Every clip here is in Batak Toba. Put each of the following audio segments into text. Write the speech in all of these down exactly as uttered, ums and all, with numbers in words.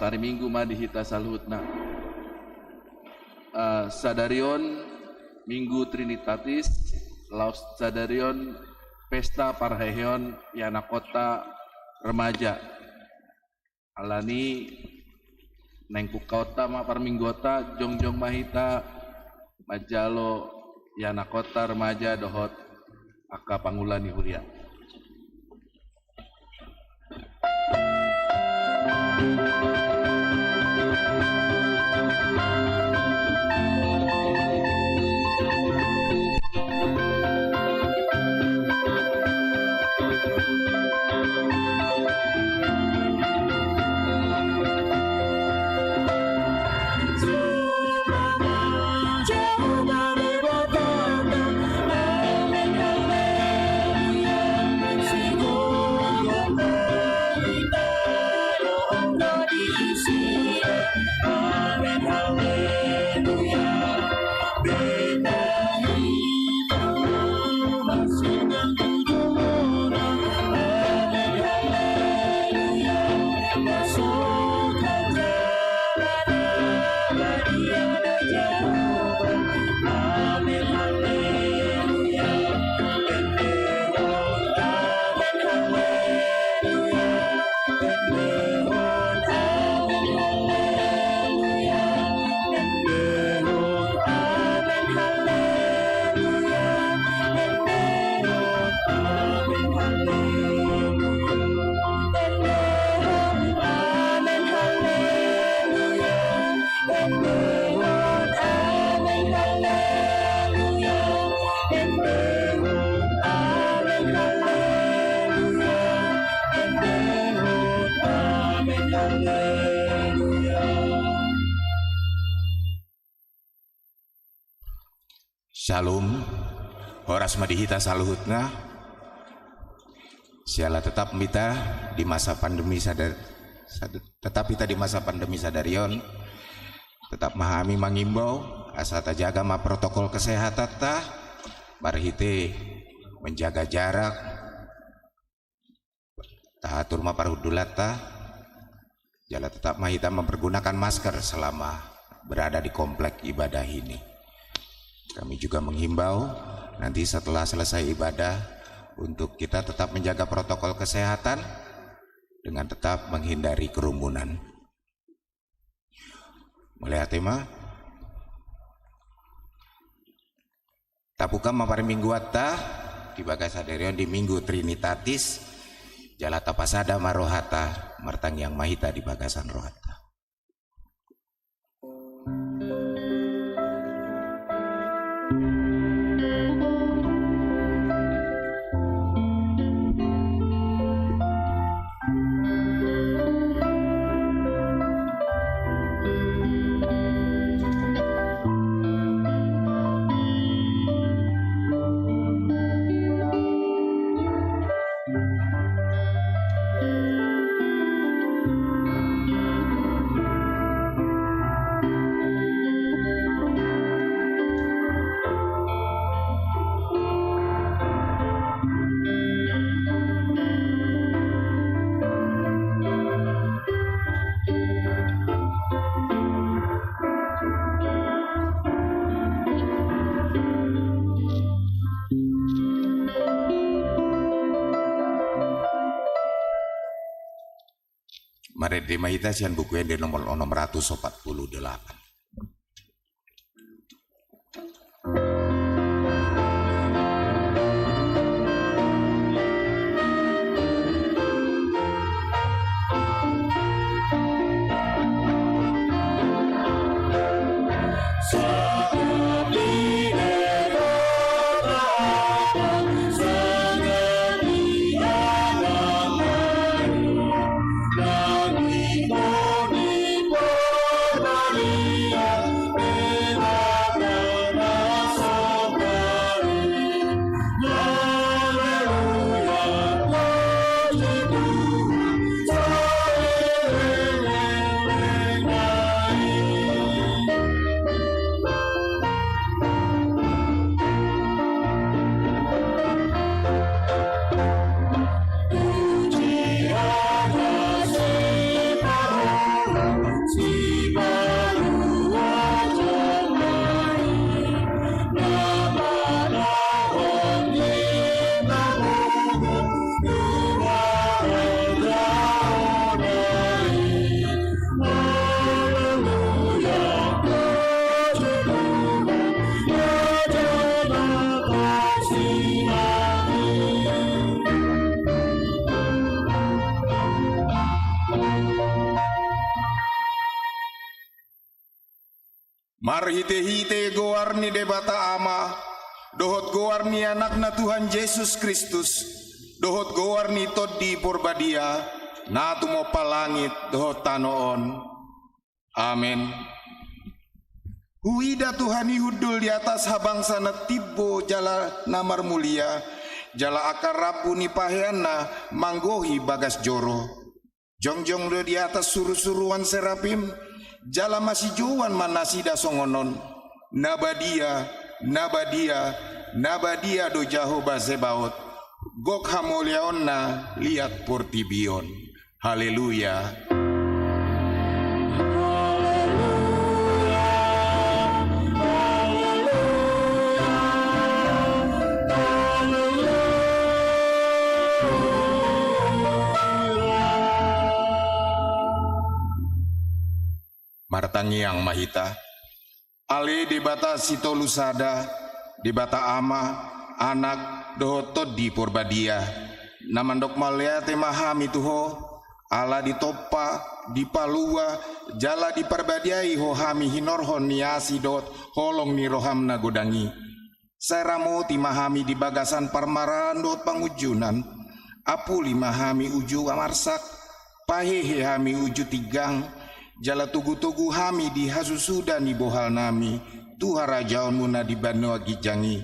Parminggu ma di hita saluhutna. Eh, sadari on Minggu Trinitatis, laos sadari on pesta parheheon ianakhonta remaja. Alani naeng pungkaonta ma parmingguonta, jongjong ma hita manjalo ianakhonta remaja dohot angka pangula ni huria. Syalom. Horas ma di hita saluhutna. Siala tetap hita di masa pandemi sadar, sad-, tetap hita di masa pandemi sadari on. Tetap ma hami mangimbau asa tajaga ma protokol kesehatanta, marhite menjaga jarak, tahatur ma parhundulanta, jala tetap ma hita mempergunakan masker selama berada di komplek ibadah ini. Kami juga menghimbau nanti setelah selesai ibadah untuk kita tetap menjaga protokol kesehatan dengan tetap menghindari kerumunan. Mauliate ma. Tabuka ma parmingguanta di bagasan sadari on di Minggu Trinitatis, jala tapasada ma rohanta, martangiang ma hita di bagasan rohanta. Marende ma hita sian Buku Ende nomor onom ratus opat puluh delapan. Marhite-hite goar ni Debata Ama, dohot goar ni Anakna Tuhan Jesus Kristus, dohot goar ni Tondi Porbadia, na tumompa langit dohot tano on. Amen. Huida Tuhan i hundul di atas habangsa na timbo jala na marmulia, jala angka rambu ni paheanna manggohi bagas joro. Jongjong do di atas suru-suruan serafim, jala masijouan ma nasida songon on: Na badia, na badia, na badia do Jahowa Zebaot, gok hamuliaonna liat portibi on. Haleluya. Martangiang ma hita. Ale Debata Sitolu Sada, Debata Ama, Anak, dohot Tondi Porbadia, na mandok mauliate ma hami tu Ho, ala ditompa, dipalua, jala diparbadiai Ho hami hinorhon ni asi dohot holong ni roham na godang i. Sai ramoti ma hami di bagasan parmaraan dohot pangunjunan. Apuli ma hami uju marsak, pahehe hami uju tinggang, jala togu-togu hami di hasusuda ni bohalnami tu harajaonmu na di banua ginjang i.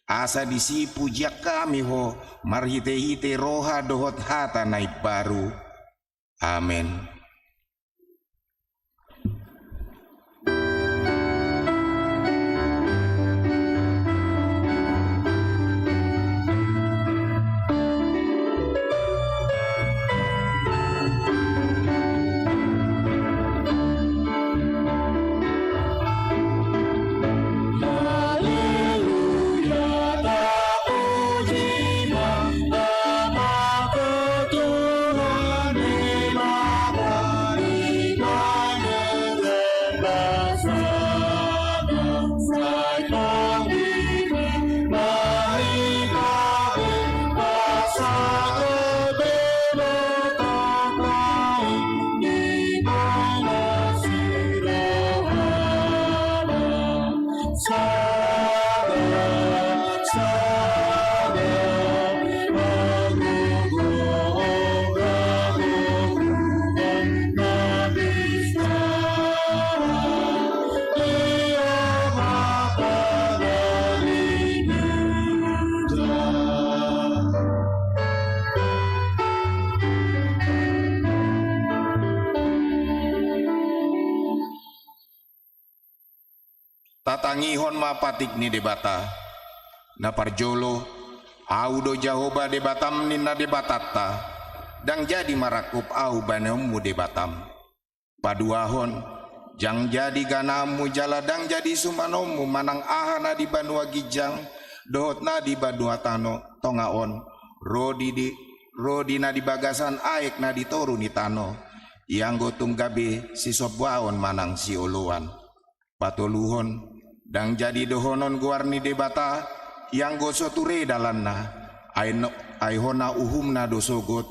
Asa disi pujian hami Ho marhite-hite roha dohot hata na imbaru. Amen. Tatangihon ma patik ni Debata. Na parjolo, Ahu do Jahowa Debatam ninna Debatanta, ndang jadi marangkup Ahu bahenonmu Debatam. Paduahon, ndang jadi ganaanmu jala ndang jadi sumanonmu manang aha na di banua ginjang dohot na di banua tano tonga on, ro di, di, ro di na di bagasan aek na di toru ni tano, ianggo tung gabe sisombaon manang sioloan. Patoluhon, ndang jadi dohonon goar ni Debata, ianggo so ture dalanna, ai no, ai hona uhumna do sogot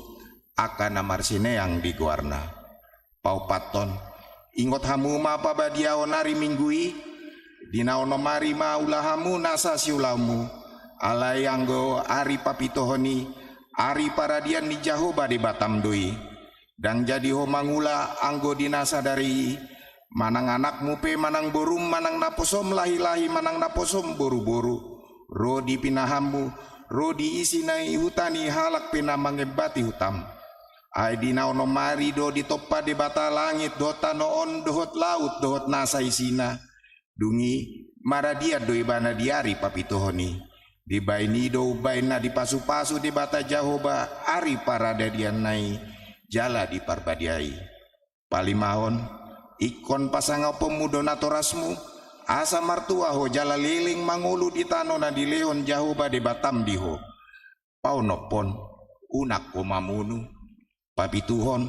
angka na marsineang di goarna. Paopathon, ingot hamu ma pabadiaon ari Minggu i, di na onom ari ma ula hamu nasa siulaonmu, alai anggo ari papituhon i, ari paradian ni Jahowa Debatam do i. Ndang jadi ho mangula anggo di na sadari i, manang anakmu pe manang borum manang naposom lahi-lahi manang naposom boru-boru, ro di pinahanmu, ro di isi na i huta ni halak pe na mangembati hutam. Ai di na onom ari do ditompa Debata langit dohot tano on dohot laut dohot nasa isina. Dung i, maradian do ibana di ari papituhon i. Dibahen i do umbahen na dipasu-pasu Debata Jahowa ari paradianna i, jala diparbadiai. Palimahon, ingkon pasangaponmu do natorasmu, asa martua ho jala leleng mangolu di tano na dilehon Jahowa Debatam di ho. Paonomhon, unang ho mamunu. Papituhon,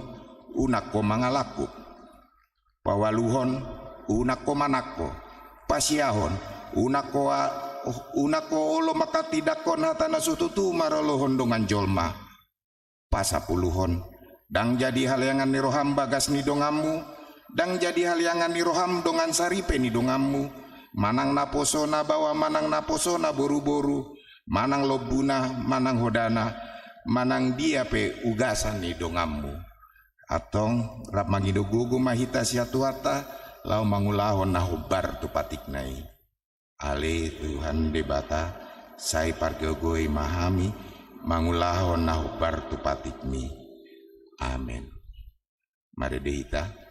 unang ho mangalangkup. Paualuhon, unang ho manangko. Pasiahon, unang ho a-, unang ho olo manghatindangkon hata na so tutu maralohon dongan jolma. Pasapuluhon, ndang jadi haleangan ni roham bagas ni donganmu, Ndang jadi haliangan ni roham dongan saripe ni donganmu, manang naposona baoa manang naposona boruboru, manang lombuna manang hodana, manang dia pe ugasan ni donganmu. Antong rap mangido gogo ma hita sian Tuhanta, laho mangulahon na hombar tu patikna i. Ale Tuhan Debata, sai pargogoi ma hami mangulahon na hombar tu patikmi. Amen. Marende hita.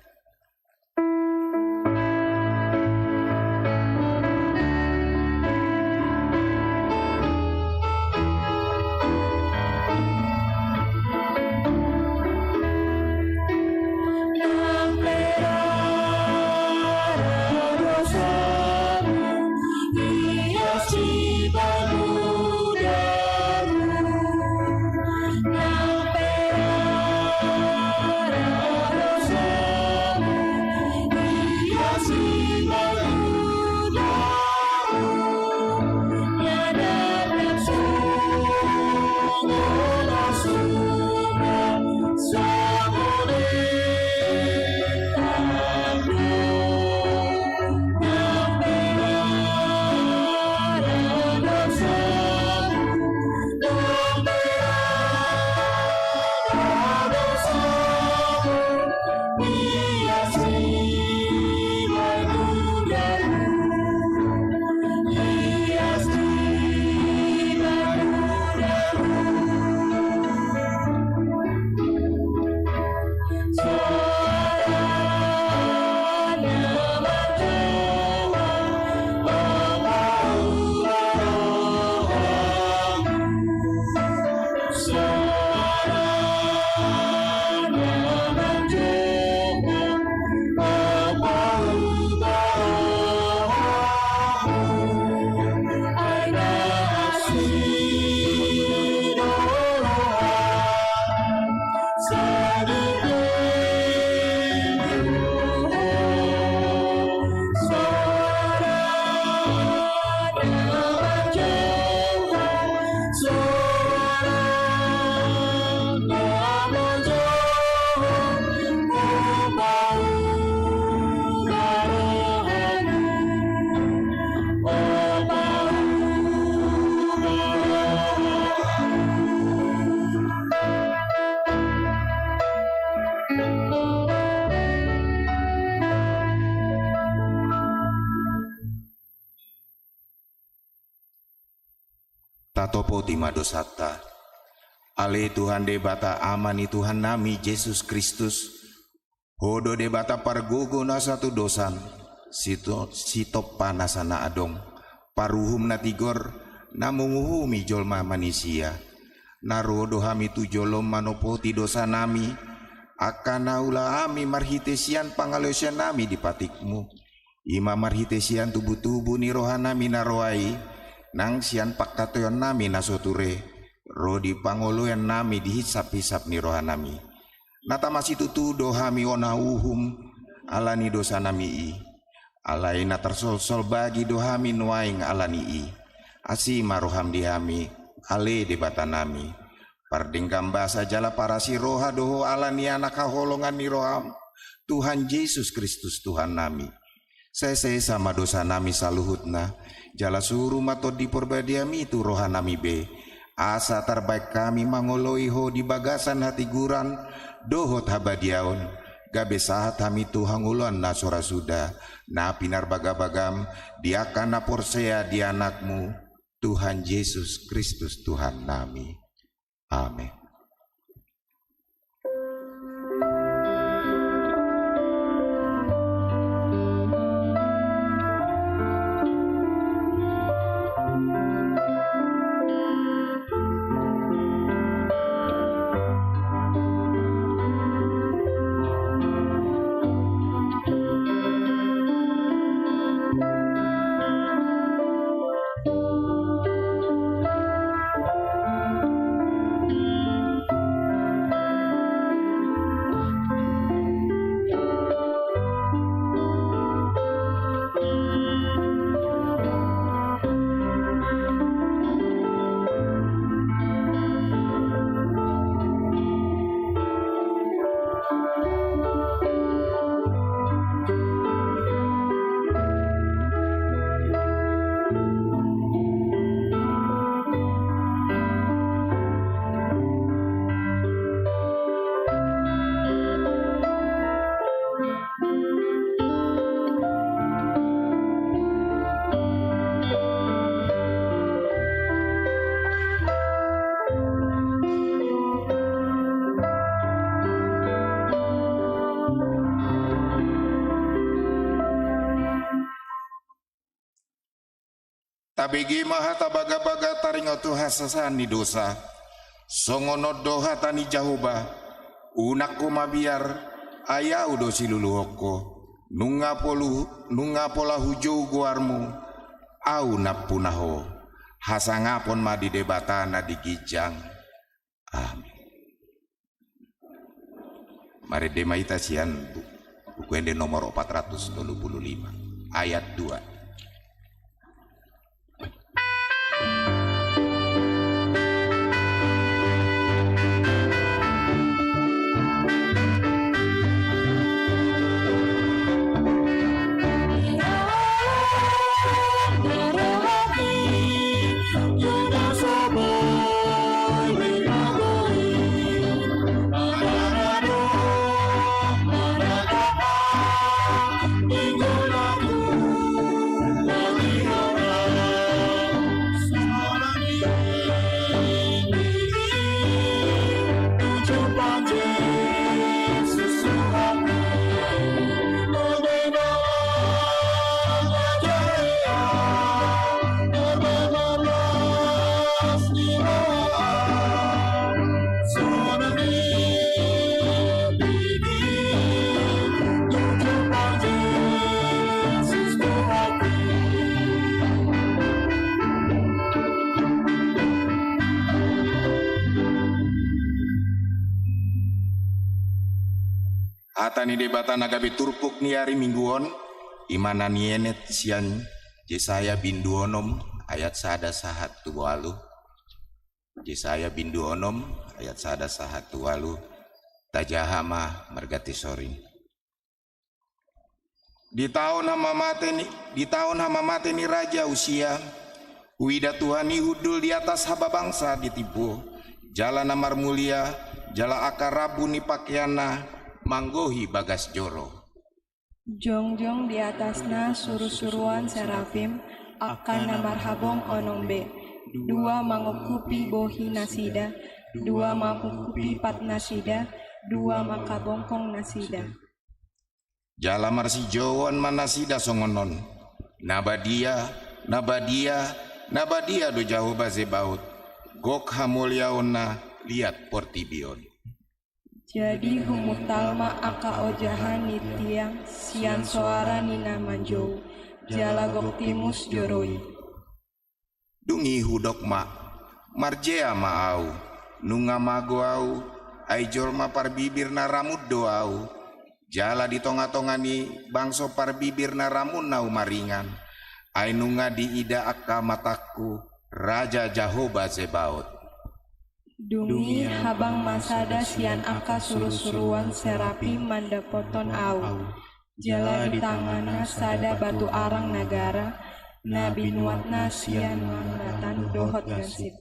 Tatopoti ma dosanta. Ale Tuhan Debata, Ama ni Tuhannami Jesus Kristus, Ho do Debata pargogo nasa tu dosan, sito-, sitompa nasa na adong, paruhum na tigor, na manguhumi jolma manisia. Na ro do hami tu jolom manopoti dosanami, angka na ulaonnami marhite sian pangalaosionnami di patikmu. I ma marhite sian tubutubu ni rohanami na roa i, nang sian pangkataionnami na so ture, ro di pangoloionnami di hisaphisap ni rohanami. Na tama situtu do hami ona uhum ala ni dosanami i. Alai na tarsolsol bagi do hami nuaeng ala ni i. Asi ma roham di hami, ale Debatanami. Pardenggan basa jala parasi roha do Ho ala ni Anak haholongan ni roham, Tuhan Jesus Kristus Tuhannami. Sesesa ma dosanami saluhutna, jala suru ma Tondi Parbadiami tu rohanami be, asa tarbaen hami mangoloi Ho di bagasan hatigoran dohot habadiaon, gabe sahat hami tu hangoluan na so ra suda, na pinarbagabagam di angka na porsea di Anakmu, Tuhan Jesus Kristus Tuhannami. Amen. Tabege ma hata bagabaga taringot tu hasesaan ni dosa. Songon on do hata ni Jahowa: Unang ho mabiar, ai Ahu do siluluhon ho. Nunga polu, nunga pola hujou goarmu, Ahu nampuna ho. Hasangapon ma di Debata na di ginjang. Amin. Marende ma hita sian bu-, Buku Ende nomor opat ratus tolu pulu lima, ayat dua. Hata ni Debata na gabe turpuk ni ari Minggu on, i ma na nienet sian Jesaya bindu onom ayat sada sahat tu ualu. Jesaya bindu onom ayat sada sahat tu ualu. Tajaha ma marganti soring. Di taon hamamate ni, di taon hamamate ni Raja Usia, huida Tuhan i hundul di atas hababangsa di timbo, jala na marmulia, jala angka rambu ni pakeanna manggohi bagas joro. Jongjong di atasna surusuruan serafim, angka na marhabong onom be, dua mangungkupi bohi nasida, dua mangungkupi pat nasida, dua mangkabongkong nasida. Jala marsijouon ma nasida songon on: Na badia, na badia, na badia do Jahowa Zebaot, gok hamuliaonna liat portibi on. Jadi humuntal ma angka ojahan ni tiang sian soara ni na manjou, jala gok timus joro i. Dung i hudok ma: Marjea ma ahu, nunga mago ahu, ai jolma parbibir na ramun do ahu, jala di tongatonga ni bangso parbibir na ramun ahu maringan, ai nunga diida angka matangku Raja Jahowa Zebaot. Dung i habang ma sada sian angka surusuruan serafim mandapothon ahu, jala di tanganna sada batu arang na gara, na binuatna sian mangratan dohot gansip.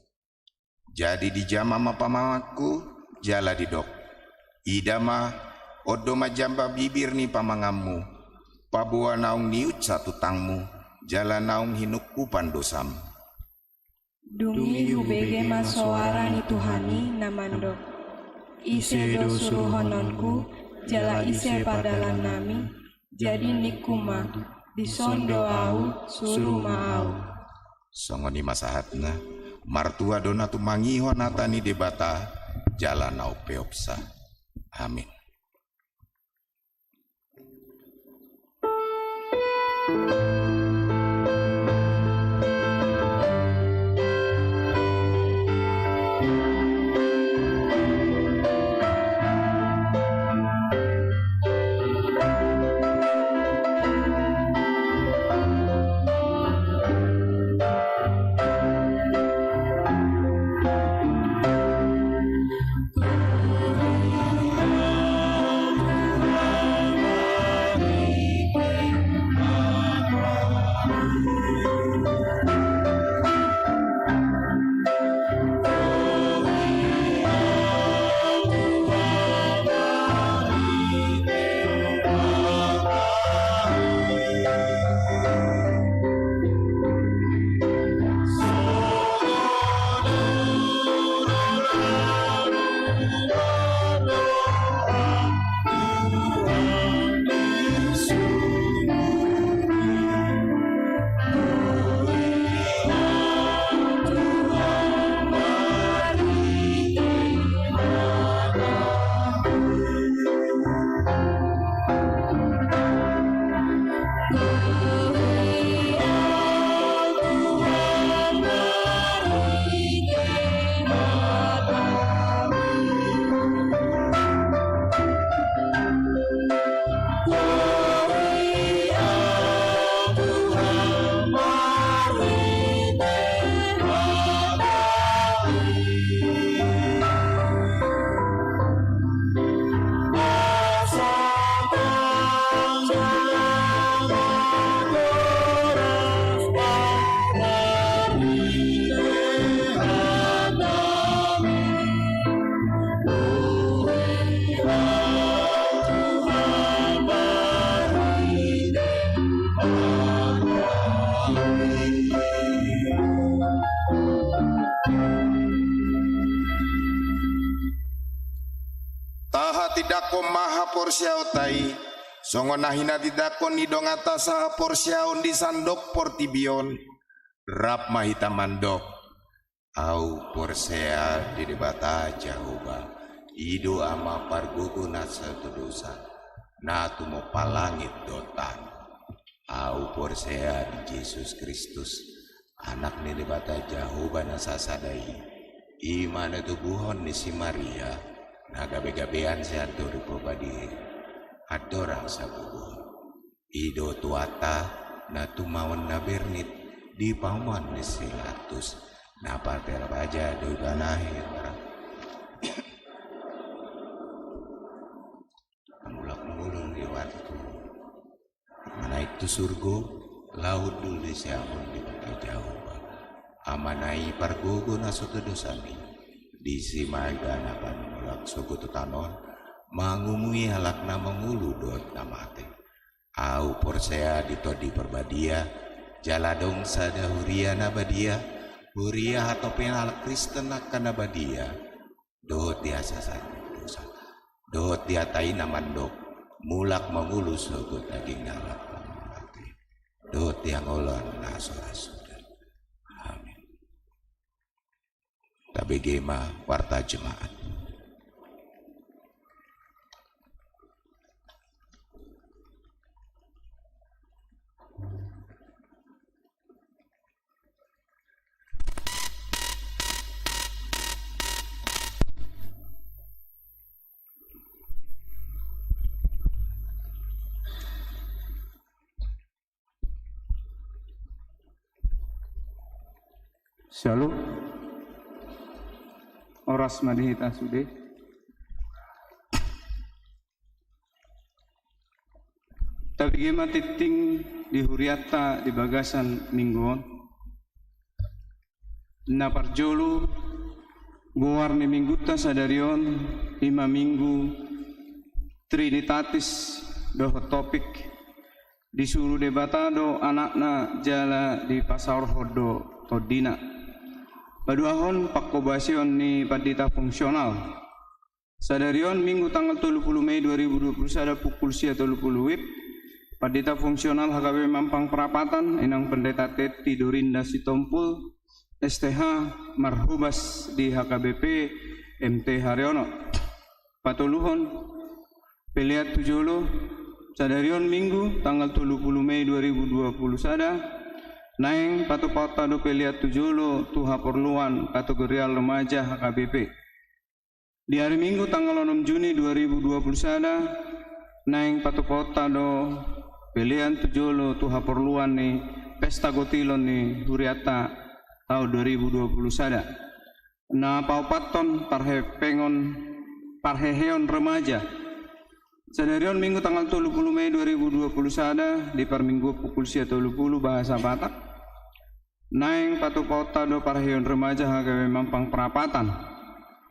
Jadi dijama ma pamanganku, jala didok: Ida ma, on do manjamba bibir ni pamanganmu, paboa naung niunsa tutangmu, jala naung hinungkupan dosam. Dung i hubege ma soara ni Tuhan i na mandok: Ise do suruhononku, jala ise pardalannami? Jadi ningku ma: Dison do ahu, suru ma ahu. Songon i ma sahatna. Martua do na tumangihon hata ni Debata, jala na umpeopsa. Amin. Tangihon ma haporseaonta i, songon na hinatitahon ni donganta sahaporseaon di sandok portibi on, rap ma hita mandok: Ahu porsea di Debata Jahowa, i do Ama pargogo na soto dosa, na tumompa langit dohot tano. Ahu porsea di Jesus Kristus, Anak ni Debata Jahowa na sasada i, i ma na tubuhon ni si Maria, na gabegabean sian Tondi Porbadia, andorang sagogoon. I do Tuhanta, na tumaon na bernit di pamoan ni si Pilatus, na parpela baja do Ibana hira. Mulak mangolu di waktu. Manaek tu surgo, laho hundul di siamun Debata Jahowa, Amana i pargogo na soto dosa i. Disi ma Ibana paimon mulak sogot tu tano on, mangumui halak na mangolu dohot na mate. Ahu porsea di Tondi Porbadia, jala adong sada huria na badia, huria hatopian halak Kristen angka na badia, dohot di hasesaan dosa, dohot di hata i na mandok: Mulak mangolu sogot daging ni halak mate, dohot di hangoluan na so ra suda. Amin. Tabege ma warta jemaat. Syalom. Horas ma di hita sude. Tabege ma tingting di hurianta di bagasan minggu on. Na parjolo, goar ni minggunta sadari on, i ma minggu Trinitatis, dohot topik: Disuru Debata do Anakna jala dipasaorhon do TondiNa. Paduahon, pangkobasion ni pandita fungsional. Sadari on, Minggu tanggal tolu pulu Mei dua ribu dua pulu sada, pukul sia tolu pulu WIB, pandita fungsional H K B P Mampang Prapatan, Inang Pendeta Tetti Dorinda Sitompul, S T H, marhobas di H K B P M T Haryono. Patoluhon, pelean tu jolo. Sadari on, Minggu tanggal tolu pulu Mei dua ribu dua pulu sada, naeng patupaonta do pelean tu jolo tu haporluan kategorial remaja H K B P. Di ari Minggu tanggal onom Juni dua ribu dua pulu sada, naeng patupaonta do pelean tu jolo tu haporluan ni pesta gotilon ni hurianta taon dua ribu dua pulu sada. Na paopathon, parhepengon, parheheon remaja. Sadari on, Minggu tanggal tolu pulu Mei dua ribu dua pulu sada, di parmingguon pukul sia tolu pulu bahasa Batak. Naeng patupaonta do parheheon remaja H K B P Mampang Prapatan.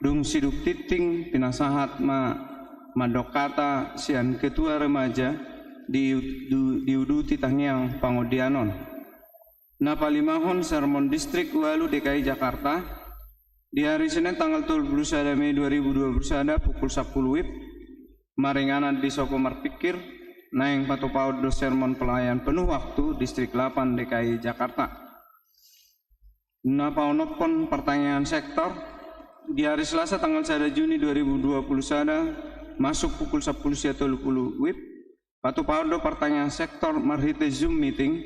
Dung sidung tingting, pinasahat ma mandok hata sian ketua remaja di, di, diuduti tangiang pangondian on. Na palimahon, sermon distrik ualu D K I Jakarta, di ari Senin tanggal tolu pulu sada Mei dua ribu dua pulu sada, pukul sampulu WIB, maringanan di Sopo Marpikir, naeng patupaon do sermon pelayan penuh waktu distrik delapan D K I Jakarta. Na paonomhon, partangiangan sektor, di ari Selasa tanggal sada Juni dua ribu dua pulu sada, masuk pukul sampulu sia tolu pulu WIB, patupaon do partangiangan sektor marhite Zoom meeting,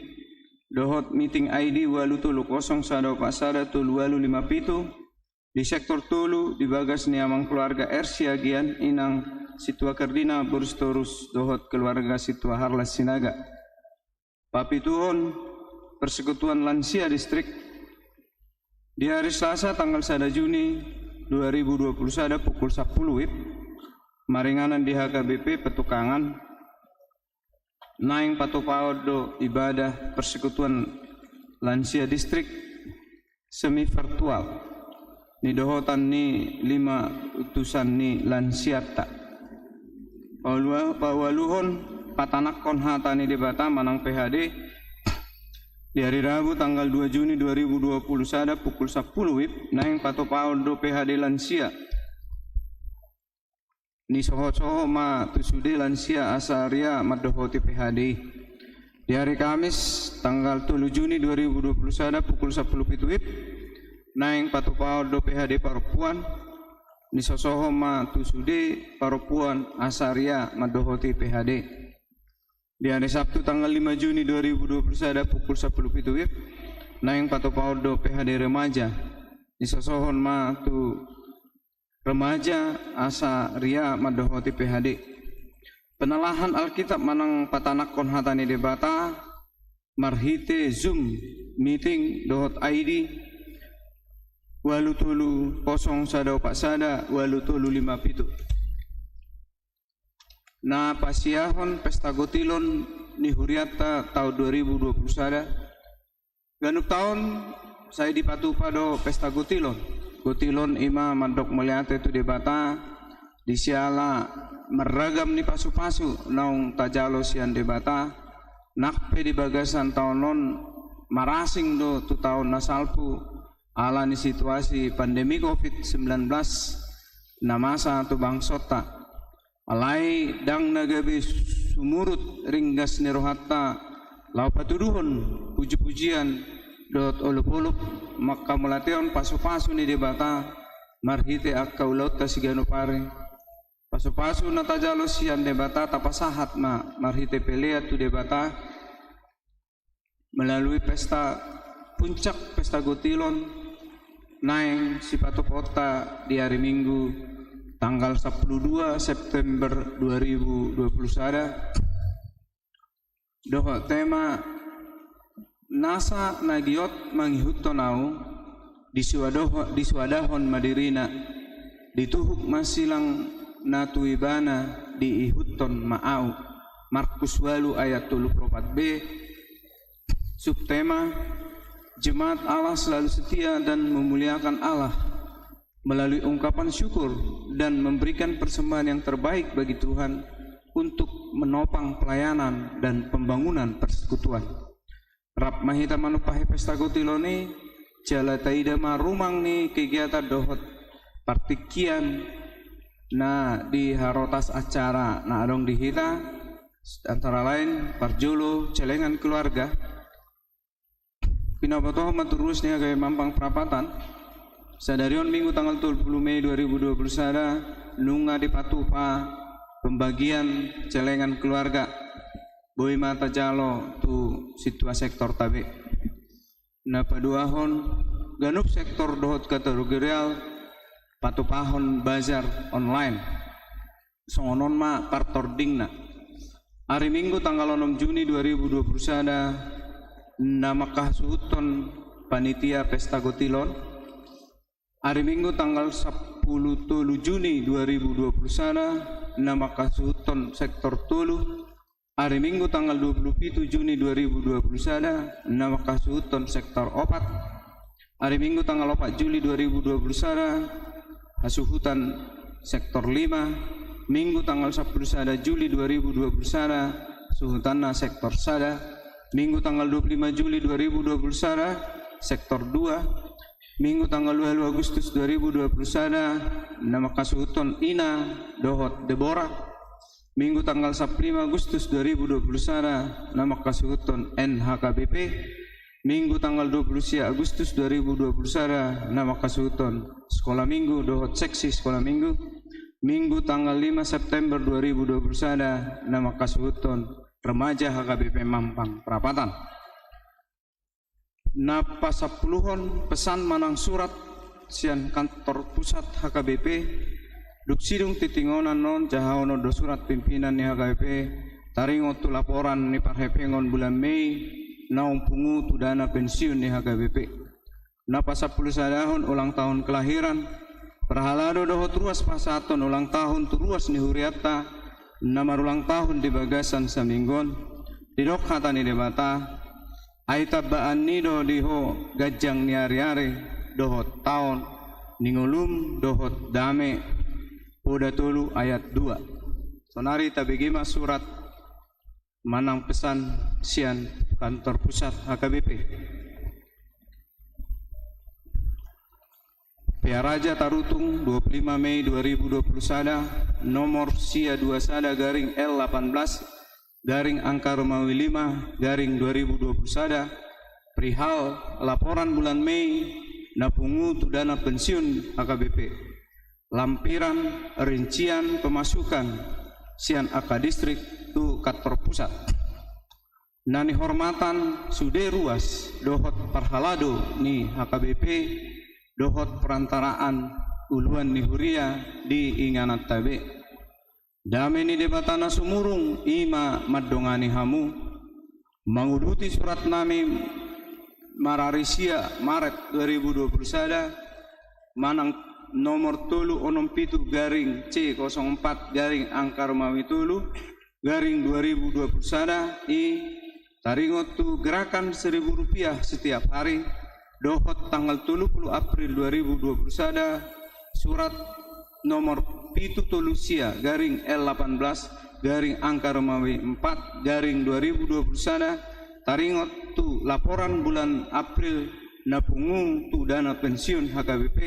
dohot meeting I D ualu tolu kosong sada opat sada tolu ualu lima pitu, di sektor tolu, di bagas ni amang keluarga R Siagian, Inang Situa Kardina Boristorus, dohot keluarga Situa Harlas Sinaga. Papituhon, persekutuan lansia distrik, di ari Selasa tanggal sada Juni dua ribu dua pulu sada, pukul sampulu WIB, maringanan di H K B P Petukangan, naeng patupaon do ibadah persekutuan lansia distrik semi virtual, nidohotan ni lima utusan ni lansianta. Paulua-, paualuhon, patanakhon hata ni Debata manang P H D, di ari Rabu tanggal dua Juni dua ribu dua pulu sada, pukul sampulu WIB, naeng patupaon do P H D lansia. Nisohosohot ma tu sude lansia asa ria mandohoti P H D i. Di hari Kamis, tanggal tolu Juni dua ribu dua puluh sada, pukul sampulu pitu WIB, naeng patupahon do P H D parompuan. Nisohosohot ma tu sude parompuan asa ria mandohoti P H D. Di hari Sabtu, tanggal lima Juni dua ribu dua puluh sada, pukul sampulu pitu WIB, naeng patupahon do P H D remaja. Nisohosohot ma tu remaja asa ria mandohoti P H D. Penelahan Alkitab manang patanakhon hata ni Debata marhite Zoom meeting dohot I D ualu tolu kosong sada opat sada ualu tolu lima pitu. Na pasiahon pesta gotilon ni hurianta taon dua ribu dua puluh sada. Ganup taon sai dipatupa do pesta gotilon. Gotilon i ma mandok mauliate tu Debata di siala marragam ni pasupasu naung tajalo sian Debata, nang pe di bagasan taon on marasing do tu taon na salpu ala ni situasi pandemi covid sembilan belas na masa tu bangsonta. Alai ndang na gabe sumurut ringgas ni rohanta laho patuduhon pujipujian dohot olopolop mangkamauliatehon pasupasu ni Debata marhite angka ulaonta siganup ari. Pasupasu na tajalo sian Debata tapasahat ma marhite pelean tu Debata melalui pesta, puncak pesta gotilon naeng sipatupaonta di ari Minggu tanggal sampulu dua September dua ribu dua puluh sada. Dohot tema, nasa na giot mangihuthon ahu, disuadaho-, disuadahon ma dirina, dituhuk ma silang na tu ibana diihuthon ma ahu. Markus ualu ayat tolu pulu opat B. Subtema, jemaat Allah selalu setia dan memuliakan Allah melalui ungkapan syukur dan memberikan persembahan yang terbaik bagi Tuhan untuk menopang pelayanan dan pembangunan persekutuan. Rap ma hita manumpahi pesta gotilon i, jala taida ma rumang ni kegiatan dohot partingkian na di harotas acara na adong di hita, antara lain parjolo celengan keluarga. Pinabotohon ma tu ruas ni H K B P Mampang Prapatan, sadari on Minggu tanggal tolu pulu Mei dua ribu dua puluh sada, nunga dipatupa pembagian celengan keluarga. Boi ma tajalo tu sintua sektorta be. Na paduahon, ganup sektor dohot kategorial patupahon bazar online. Songon on ma partordingna. Ari Minggu tanggal onom Juni dua ribu dua puluh sada, na mangkasuhuthon panitia pesta gotilon. Ari Minggu tanggal sampulu tolu Juni dua ribu dua puluh sada, na mangkasuhuthon sektor tolu. Ari Minggu tanggal dua pulu pitu Juni dua ribu dua puluh sada, na mangkasuhuthon sektor opat. Ari Minggu tanggal opat Juli dua ribu dua puluh sada, hasuhutan sektor lima. Minggu tanggal sampulu sada Juli dua ribu dua puluh sada, suhutanna sektor sada. Minggu tanggal dua pulu lima Juli dua ribu dua puluh sada, sektor dua. Minggu tanggal dua pulu Agustus dua ribu dua puluh sada, na mangkasuhuthon Ina dohot Debora. Minggu tanggal sampulu lima Agustus dua ribu dua puluh sada, na mangkasuhuthon N H K B P. Minggu tanggal dua pulu sia Agustus dua ribu dua puluh sada, na mangkasuhuthon Sekolah Minggu dohot seksi Sekolah Minggu. Minggu tanggal lima September dua ribu dua puluh sada, na mangkasuhuthon Remaja H K B P Mampang Prapatan. Na pasampuluhon pesan manang surat sian kantor pusat H K B P, dung sidung tingtingon on jahahonon do surat pimpinan ni H K B P, taringot tu laporan ni parhepengon bulan Mei, naung pungu tu dana pensiun ni H K B P. Na pasampulu sadahon ulang tahun kelahiran, parhalado dohot ruas pasahathon ulang tahun tu ruas ni hurianta, na marulang tahun di bagasan saminggu on, didok hata ni Debata, ai tambaan ni do di ho ganjang ni ariari, dohot taon, ni ngolum, dohot dame, Poda tolu ayat dua. Sonari tabege ma surat manang pesan sian kantor pusat H K B P. Pearaja Tarutung, dua puluh lima Mei dua ribu dua puluh sada, nomor sia dua sada garing L delapan belas garing angka Romawi lima garing dua ribu dua puluh sada, perihal laporan bulan Mei na pungu tu dana pensiun H K B P. Lampiran rincian pemasukan sian angka distrik tu kantor pusat. Na nihormatan sude ruas dohot parhalado ni H K B P dohot perantaraan uluan ni huria di ingananta be. Dame ni Debata na sumurung i ma mandongani hamu. Manguduti surat nami marari sia Maret dua ribu dua puluh sada, manang nomor tolu onom pitu garing C kosong empat garing angka Romawi tolu garing dua ribu dua puluh sada i, taringot tu gerakan seribu rupiah setiap hari, dohot tanggal tolu puluh April dua ribu dua puluh sada, surat nomor pitu tolu sia garing L delapan belas garing angka Romawi empat garing dua ribu dua puluh sada, taringot tu laporan bulan April na pungu tu dana pensiun H K B P,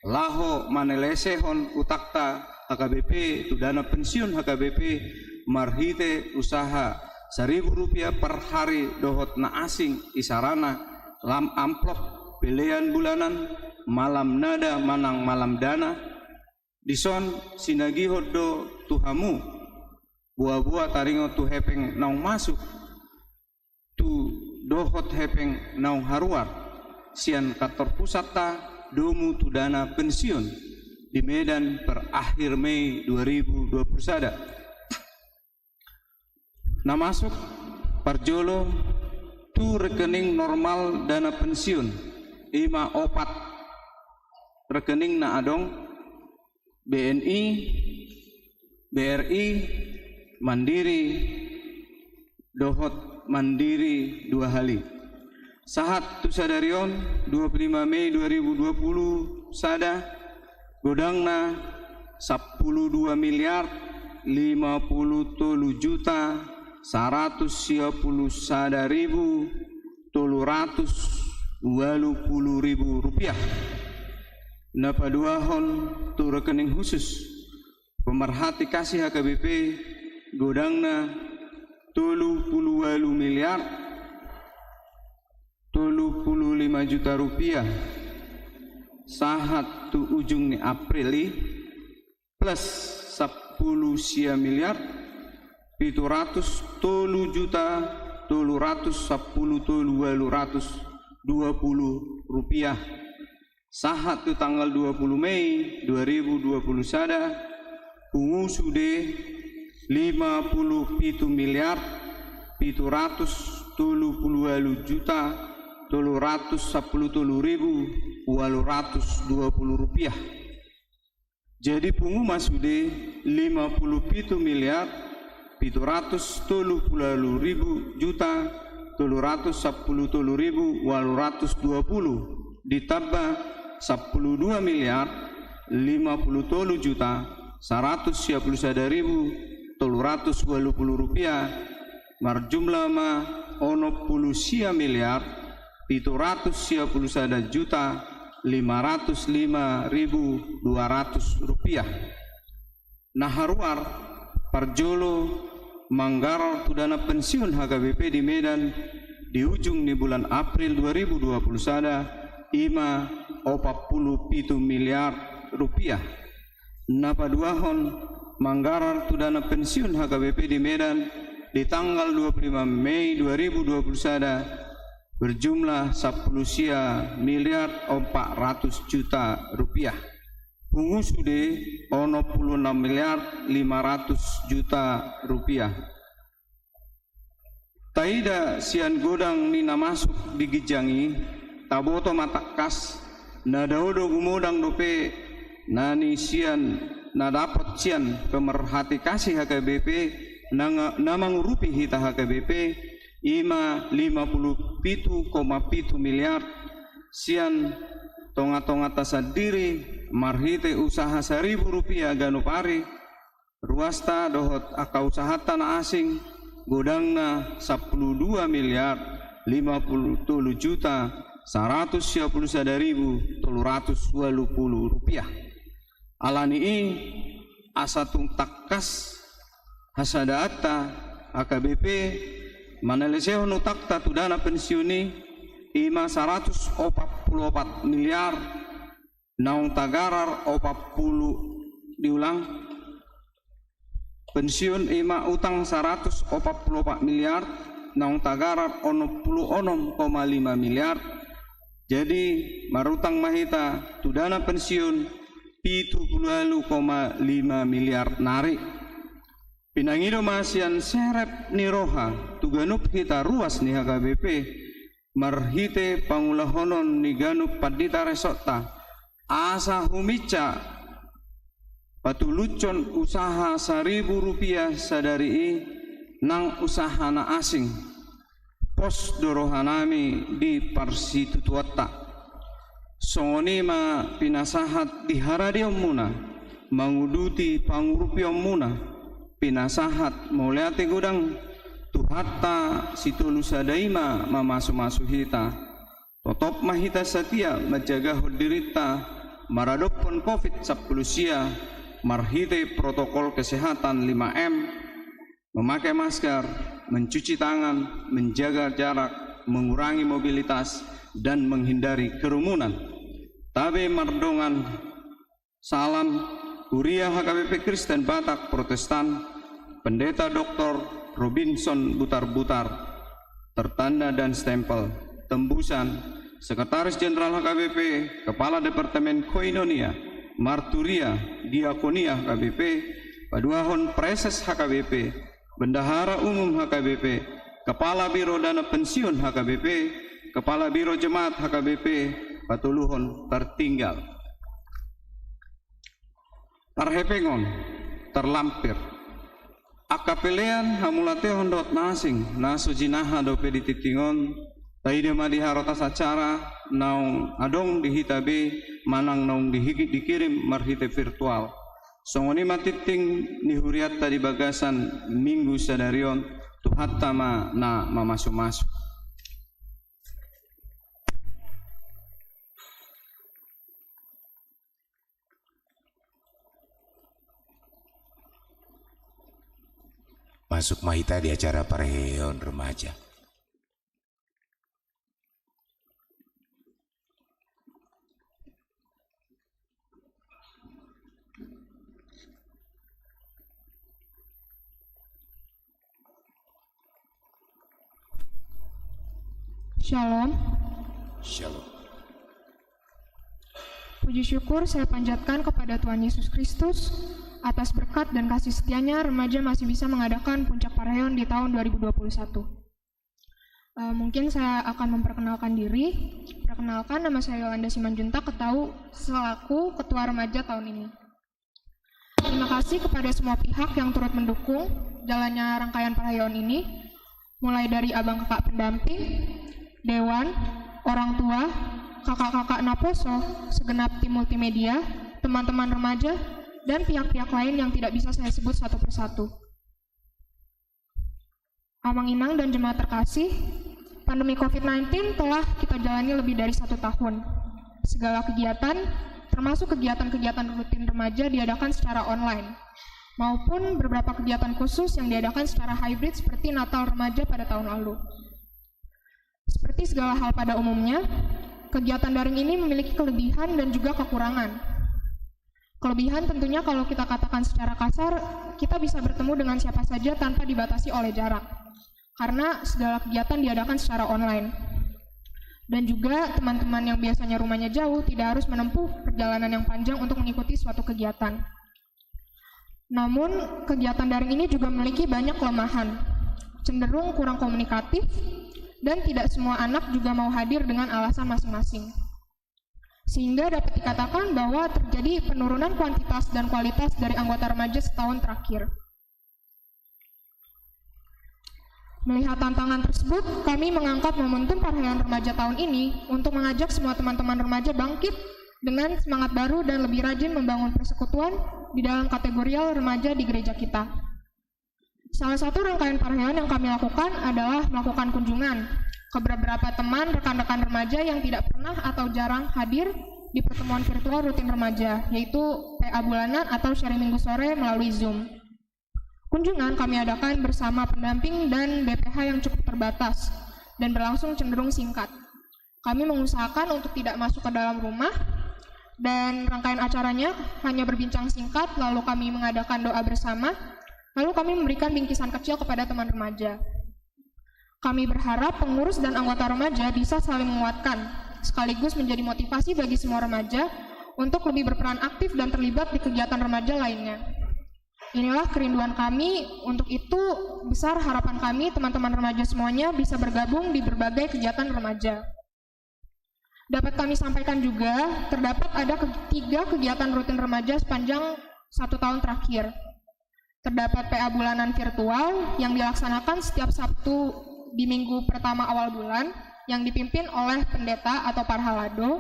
laho manelesehon utangta H K B P tu dana pensiun H K B P marhite usaha seribu rupiah per hari dohot na asing isarana lam amplop, pelean bulanan, malam nada manang malam dana. Dison sinagihon do tu hamu boa-boa taringot tu hepeng naung masuk tu dohot hepeng naung haruar sian kantor pusatta domu tu dana pensiun di Medan per akhir Mei dua ribu dua puluh sada. Na masuk parjolo tu rekening normal dana pensiun, i ma opat rekening na adong, B N I, B R I, Mandiri, dohot Mandiri dua hali. Sahat tu sadari on, dua puluh lima Mei dua ribu dua puluh sada, godangna sampulu dua miliar lima puluh tolu juta saratus sia puluh sada ribu tolu ratus ualu puluh ribu rupiah. Na paduahon tu rekening khusus pemerhati kasih H K B P, godangna tolu puluh ualu miliar tolu puluh lima juta rupiah sahat tu ujung ni April i, plus sampulu sia miliar pitu ratus tolu juta tolu ratus sampulu tolu ualu ratus dua puluh rupiah. Sahat tu tanggal dua puluh Mei dua ribu dua puluh sada, pungu sude lima puluh pitu miliar pitu ratus tolu puluh ualu juta tolu ratus sampulu tolu ribu ualu ratus dua puluh rupiah. Jadi pungu ma sude lima puluh pitu miliar pitu ratus tolu puluh ualu ribu juta tolu ratus sampulu tolu ribu ualu ratus dua puluh, ditamba sampulu dua miliar lima puluh tolu juta saratus sia puluh sada ribu tolu ratus ualu puluh rupiah, marjumlah ma onom puluh sia miliar pitu ratus sia puluh sada juta lima ratus lima ribu dua ratus rupiah. Na haruar parjolo manggarar tu dana pensiun H K B P di Medan di ujung ni bulan April dua ribu dua puluh sada, i ma opat puluh pitu miliar rupiah. Na paduahon manggarar tu dana pensiun H K B P di Medan di tanggal dua puluh lima Mei dua ribu dua puluh sada berjumlah sampulu sia miliar opat ratus juta rupiah. Pungu sude onom puluh enam miliar lima ratus juta rupiah. Taida sian godang ni na masuk di ginjang i, taboto ma tangkas, na dao do gumodang dope na ni sian na dapot sian pemerhati kasih H K B P na nga-, na mangurupi hita H K B P, i ma lima puluh pitu koma pitu miliar sian tonga-tonganta sandiri marhite usaha saribu rupiah ganup ari, ruasta dohot angka usahanta na asing, godangna sampulu dua miliar lima puluh tolu juta saratus sia pulu sada ribu tolu ratus ualu pulu rupiah. Alani i, asa tung tangkas hasadaanta, H K B P manalesehon utangta tu dana pensiun i, i ma saratus opat pulu opat miliar naung tagarar opat pulu, diulang, pensiun i ma utang saratus opat pulu opat miliar, naung tagarar onom pulu onom koma lima miliar. Jadi, marutang ma hita tu dana pensiun pitu pulu ualu koma lima miliar nari. Pinangido ma sian serep ni roha tu ganup hita ruas ni H K B P, marhite pangulahonon ni ganup pandita resortta, asa huminsa patulushon usaha saribu rupiah sadari i, nang usaha na asing. Pos do rohanami di parsitutuonta. Songon i ma pinasahat di haradionmuna, manguduti pangurupionmuna, pinasahat mauliate godang. Tuhanta sitolu sada i ma mamasumasu hita. Totop ma hita satia manjagahon dirinta maradophon covid sampulu sia, marhite protokol kesehatan lima M, memakai masker, mencuci tangan, menjaga jarak, mengurangi mobilitas, dan menghindari kerumunan. Tabe mardongan salam, Huria H K B P Kristen Batak Protestan, Pendeta Doktor Robinson Butarbutar, tertanda dan stempel, tembusan, Sekretaris Jenderal H K B P, Kepala Departemen Koinonia, Marturia, Diakonia H K B P, paduahon Praeses H K B P, Bendahara Umum H K B P, Kepala Biro Dana Pensiun H K B P, Kepala Biro Jemaat H K B P, patoluhon tertinggal. Parhepengon, terlampir. Angka pelean, hamauliateon dohot na asing, na so jinaha dope di tingting on, taida ma di harotas acara naung adong di hita be, manang naung di-, dikirim marhite virtual. Songon i ma tingting ni hurianta di bagasan minggu sadari on, Tuhanta ma na mamasumasu. Masuk ma hita di acara parheheon remaja. Shalom. Shalom. Puji syukur saya panjatkan kepada Tuhan Yesus Kristus atas berkat dan kasih setianya remaja masih bisa mengadakan puncak parheheon di tahun dua ribu dua puluh satu. Eh, mungkin saya akan memperkenalkan diri. Perkenalkan, nama saya Yolanda Simanjuntak, ketau-, selaku ketua remaja tahun ini. Terima kasih kepada semua pihak yang turut mendukung jalannya rangkaian parheheon ini, mulai dari abang kakak pendamping, dewan, orang tua, kakak-kakak naposo, segenap tim multimedia, teman-teman remaja, dan pihak-pihak lain yang tidak bisa saya sebut satu persatu. Amang inang dan jemaat terkasih, pandemi covid sembilan belas telah kita jalani lebih dari satu tahun. Segala kegiatan, termasuk kegiatan-kegiatan rutin remaja, diadakan secara online, maupun beberapa kegiatan khusus yang diadakan secara hybrid seperti Natal Remaja pada tahun lalu. Seperti segala hal pada umumnya, kegiatan daring ini memiliki kelebihan dan juga kekurangan. Kelebihan tentunya kalau kita katakan secara kasar, kita bisa bertemu dengan siapa saja tanpa dibatasi oleh jarak. Karena segala kegiatan diadakan secara online. Dan juga teman-teman yang biasanya rumahnya jauh tidak harus menempuh perjalanan yang panjang untuk mengikuti suatu kegiatan. Namun, kegiatan daring ini juga memiliki banyak kelemahan, cenderung kurang komunikatif, dan tidak semua anak juga mau hadir dengan alasan masing-masing. Sehingga dapat dikatakan bahwa terjadi penurunan kuantitas dan kualitas dari anggota remaja setahun terakhir. Melihat tantangan tersebut, kami mengangkat momentum parheheon remaja tahun ini untuk mengajak semua teman-teman remaja bangkit dengan semangat baru dan lebih rajin membangun persekutuan di dalam kategorial remaja di gereja kita. Salah satu rangkaian parheheon yang kami lakukan adalah melakukan kunjungan. ke beberapa teman rekan-rekan remaja yang tidak pernah atau jarang hadir di pertemuan virtual rutin remaja, yaitu P A bulanan atau sharing minggu sore melalui Zoom. Kunjungan kami adakan bersama pendamping dan B P H yang cukup terbatas dan berlangsung cenderung singkat. Kami mengusahakan untuk tidak masuk ke dalam rumah, dan rangkaian acaranya hanya berbincang singkat, lalu kami mengadakan doa bersama, lalu kami memberikan bingkisan kecil kepada teman remaja. Kami berharap pengurus dan anggota remaja bisa saling menguatkan, sekaligus menjadi motivasi bagi semua remaja untuk lebih berperan aktif dan terlibat di kegiatan remaja lainnya. Inilah kerinduan kami. Untuk itu, besar harapan kami teman-teman remaja semuanya bisa bergabung di berbagai kegiatan remaja. Dapat kami sampaikan juga, terdapat ada ke-, tiga kegiatan rutin remaja sepanjang satu tahun terakhir. Terdapat P A bulanan virtual yang dilaksanakan setiap Sabtu di minggu pertama awal bulan, yang dipimpin oleh pendeta atau parhalado.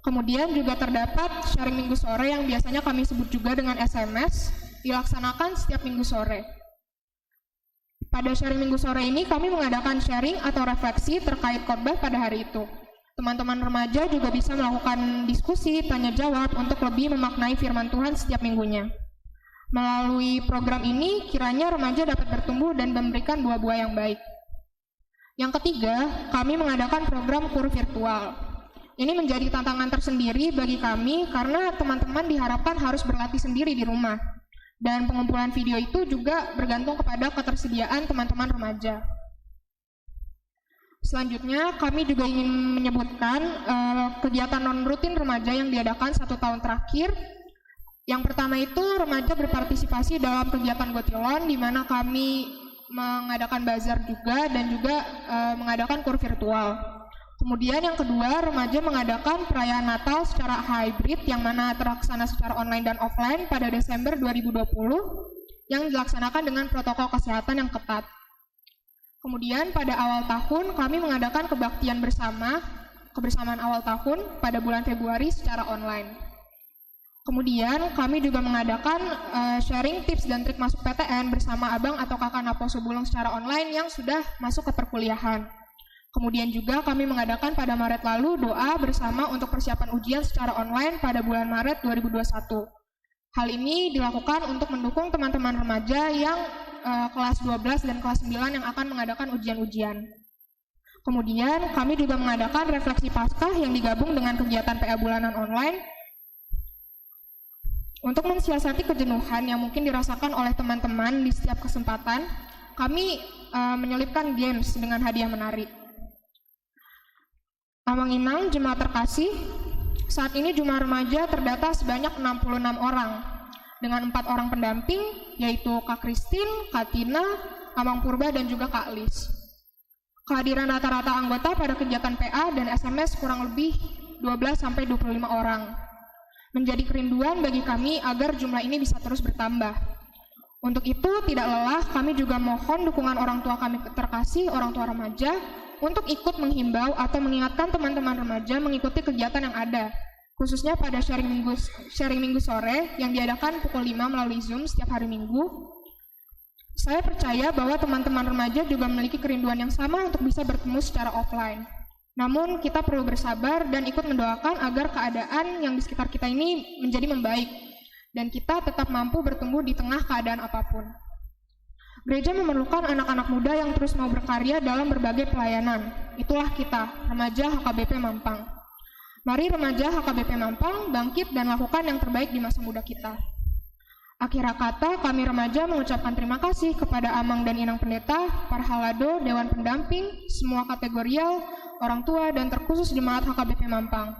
Kemudian juga terdapat sharing minggu sore yang biasanya kami sebut juga dengan S M S, dilaksanakan setiap minggu sore. Pada sharing minggu sore ini, kami mengadakan sharing atau refleksi terkait khotbah pada hari itu. Teman-teman remaja juga bisa melakukan diskusi, tanya jawab untuk lebih memaknai firman Tuhan setiap minggunya. Melalui program ini, kiranya remaja dapat bertumbuh dan memberikan buah-buah yang baik. Yang ketiga, kami mengadakan program kur virtual. Ini menjadi tantangan tersendiri bagi kami karena teman-teman diharapkan harus berlatih sendiri di rumah. Dan pengumpulan video itu juga bergantung kepada ketersediaan teman-teman remaja. Selanjutnya, kami juga ingin menyebutkan, eh, kegiatan non rutin remaja yang diadakan satu tahun terakhir. Yang pertama itu, remaja berpartisipasi dalam kegiatan Gotilon, di mana kami mengadakan bazar juga dan juga, eh, mengadakan kur virtual. Kemudian yang kedua, remaja mengadakan perayaan Natal secara hybrid yang mana terlaksana secara online dan offline pada Desember dua ribu dua puluh, yang dilaksanakan dengan protokol kesehatan yang ketat. Kemudian pada awal tahun kami mengadakan kebaktian bersama, kebersamaan awal tahun pada bulan Februari secara online. Kemudian kami juga mengadakan, eh, sharing tips dan trik masuk P T N bersama abang atau kakak naposo bulung secara online yang sudah masuk ke perkuliahan. Kemudian juga kami mengadakan pada Maret lalu doa bersama untuk persiapan ujian secara online pada bulan Maret dua ribu dua puluh satu. Hal ini dilakukan untuk mendukung teman-teman remaja yang, eh, kelas dua belas dan kelas sembilan yang akan mengadakan ujian-ujian. Kemudian, kami juga mengadakan refleksi Paskah yang digabung dengan kegiatan P A bulanan online. Untuk mensiasati kejenuhan yang mungkin dirasakan oleh teman-teman di setiap kesempatan, kami, eh, menyelipkan games dengan hadiah menarik. Amang Inang, jemaat terkasih, saat ini jumlah remaja terdata sebanyak enam puluh enam orang, dengan empat orang pendamping, yaitu Kak Christine, Kak Tina, Amang Purba, dan juga Kak Lis. Kehadiran rata-rata anggota pada kegiatan P A dan S M S kurang lebih dua belas sampai dua puluh lima orang. Menjadi kerinduan bagi kami agar jumlah ini bisa terus bertambah. Untuk itu, tidak lelah, kami juga mohon dukungan orang tua kami terkasih, orang tua remaja, untuk ikut menghimbau atau mengingatkan teman-teman remaja mengikuti kegiatan yang ada, khususnya pada sharing minggu, sharing minggu sore yang diadakan pukul lima melalui Zoom setiap hari Minggu. Saya percaya bahwa teman-teman remaja juga memiliki kerinduan yang sama untuk bisa bertemu secara offline. Namun, kita perlu bersabar dan ikut mendoakan agar keadaan yang di sekitar kita ini menjadi membaik dan kita tetap mampu bertumbuh di tengah keadaan apapun. Gereja memerlukan anak-anak muda yang terus mau berkarya dalam berbagai pelayanan. Itulah kita, remaja H K B P Mampang. Mari remaja H K B P Mampang bangkit dan lakukan yang terbaik di masa muda kita. Akhir kata, kami remaja mengucapkan terima kasih kepada Amang dan Inang Pendeta, Parhalado, Dewan Pendamping, semua kategorial, orang tua, dan terkhusus jemaat H K B P Mampang.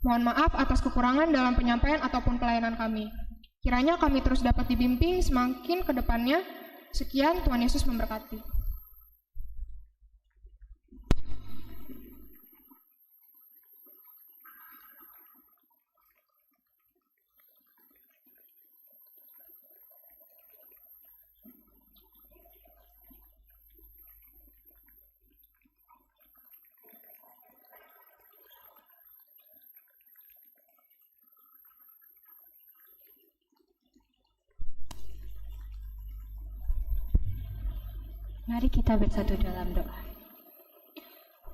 Mohon maaf atas kekurangan dalam penyampaian ataupun pelayanan kami. Kiranya kami terus dapat dibimbing semakin ke depannya. Sekian, Tuhan Yesus memberkati. Mari kita bersatu dalam doa.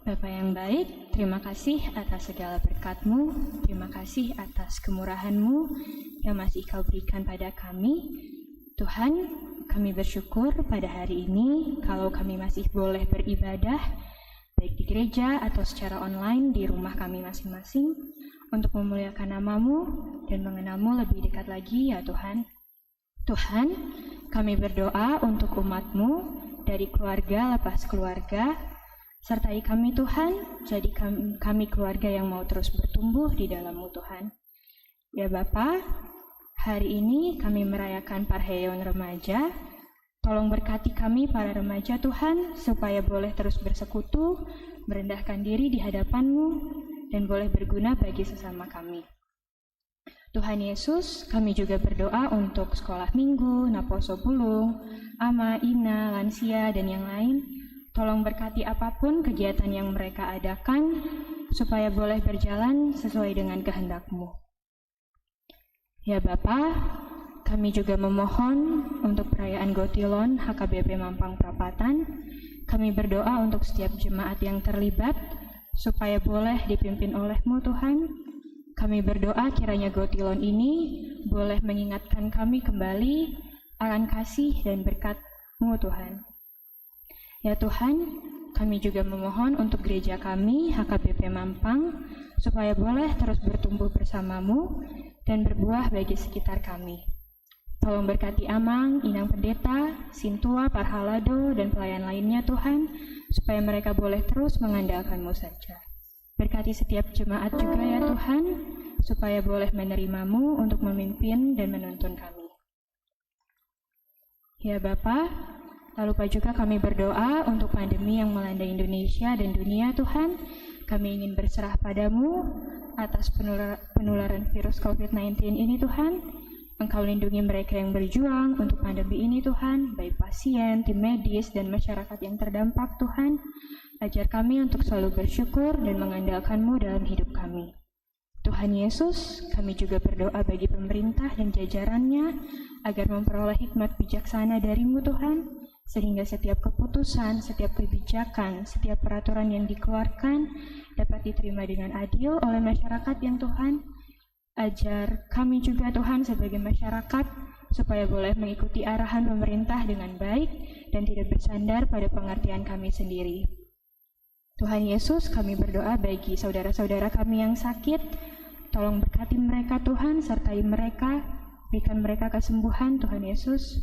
Bapa yang baik, terima kasih atas segala berkat-Mu, terima kasih atas kemurahan-Mu yang masih Kau berikan pada kami. Tuhan, kami bersyukur pada hari ini kalau kami masih boleh beribadah, baik di gereja atau secara online di rumah kami masing-masing, untuk memuliakan nama-Mu dan mengenal-Mu lebih dekat lagi, ya Tuhan. Tuhan, kami berdoa untuk umat-Mu, dari keluarga lepas keluarga. Sertai kami, Tuhan, jadi kam-, kami keluarga yang mau terus bertumbuh di dalam-Mu, Tuhan. Ya Bapa, hari ini kami merayakan parheon remaja. Tolong berkati kami para remaja, Tuhan, supaya boleh terus bersekutu, merendahkan diri di hadapan-Mu, dan boleh berguna bagi sesama kami. Tuhan Yesus, kami juga berdoa untuk sekolah minggu, naposo bulung, ama, ina, lansia, dan yang lain. Tolong berkati apapun kegiatan yang mereka adakan, supaya boleh berjalan sesuai dengan kehendak-Mu. Ya Bapa, kami juga memohon untuk perayaan Gotilon H K B P Mampang Prapatan. Kami berdoa untuk setiap jemaat yang terlibat, supaya boleh dipimpin oleh-Mu, Tuhan. Kami berdoa kiranya Gotilon ini boleh mengingatkan kami kembali akan kasih dan berkat-Mu, Tuhan. Ya Tuhan, kami juga memohon untuk gereja kami, H K B P Mampang, supaya boleh terus bertumbuh bersama-Mu dan berbuah bagi sekitar kami. Tolong berkati Amang, Inang Pendeta, Sintua, Parhalado, dan pelayan lainnya, Tuhan, supaya mereka boleh terus mengandalkan-Mu saja. Berkati setiap jemaat juga, ya Tuhan, supaya boleh menerima-Mu untuk memimpin dan menuntun kami. Ya Bapa, tak lupa juga kami berdoa untuk pandemi yang melanda Indonesia dan dunia, Tuhan. Kami ingin berserah pada-Mu atas penular-, penularan virus covid sembilan belas ini, Tuhan. Engkau lindungi mereka yang berjuang untuk pandemi ini, Tuhan, baik pasien, tim medis, dan masyarakat yang terdampak, Tuhan. Ajar kami untuk selalu bersyukur dan mengandalkan-Mu dalam hidup kami. Tuhan Yesus, kami juga berdoa bagi pemerintah dan jajarannya agar memperoleh hikmat bijaksana dari-Mu, Tuhan, sehingga setiap keputusan, setiap kebijakan, setiap peraturan yang dikeluarkan dapat diterima dengan adil oleh masyarakat yang, Tuhan. Ajar kami juga, Tuhan, sebagai masyarakat, supaya boleh mengikuti arahan pemerintah dengan baik dan tidak bersandar pada pengertian kami sendiri. Tuhan Yesus, kami berdoa bagi saudara-saudara kami yang sakit. Tolong berkati mereka, Tuhan, sertai mereka, berikan mereka kesembuhan, Tuhan Yesus.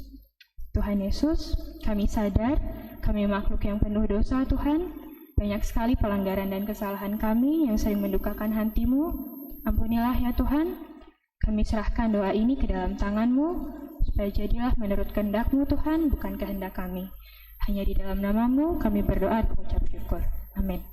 Tuhan Yesus, kami sadar, kami makhluk yang penuh dosa, Tuhan. Banyak sekali pelanggaran dan kesalahan kami yang sering mendukakan hati-Mu. Ampunilah ya Tuhan. Kami serahkan doa ini ke dalam tangan-Mu, supaya jadilah menurut kehendak-Mu, Tuhan, bukan kehendak kami. Hanya di dalam nama-Mu kami berdoa dan mengucap syukur. Amin.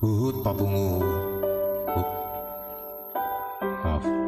Huhut papungu. Oh. Maaf.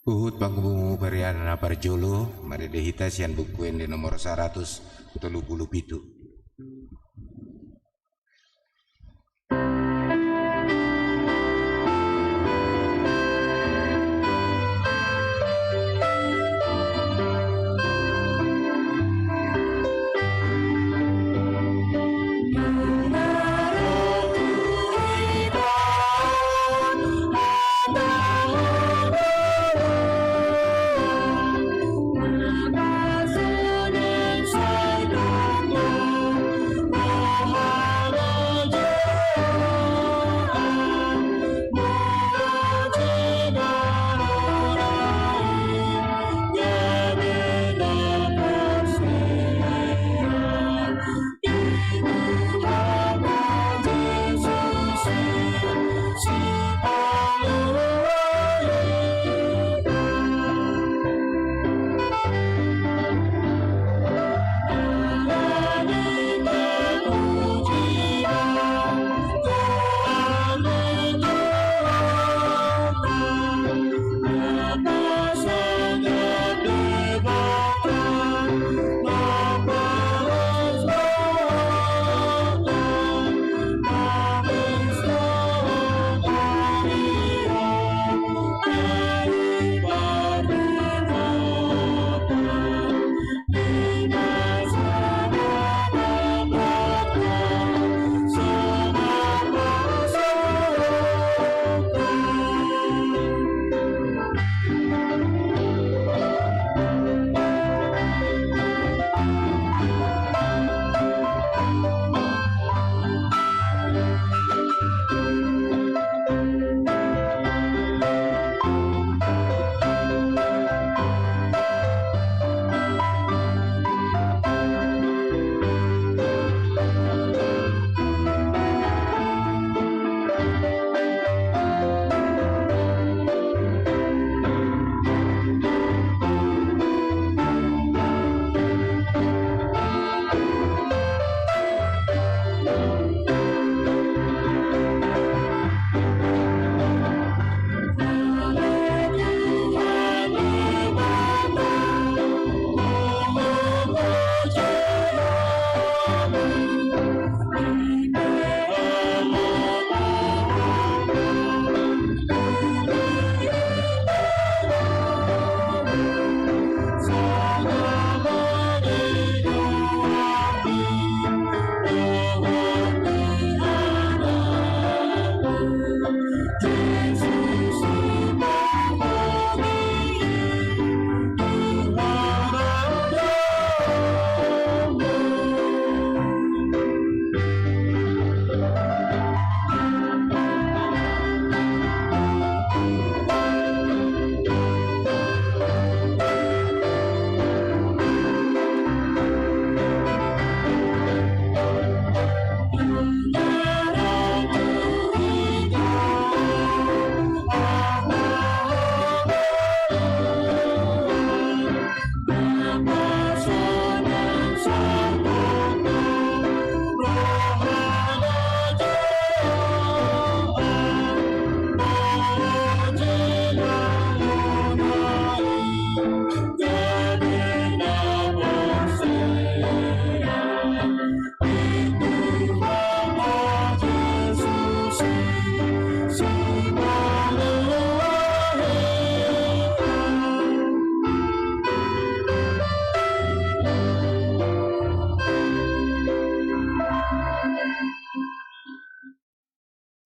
Huhut panggumu parian na parjolo, marende hita sian Buku Ende nomor saratus tolu pulu pitu.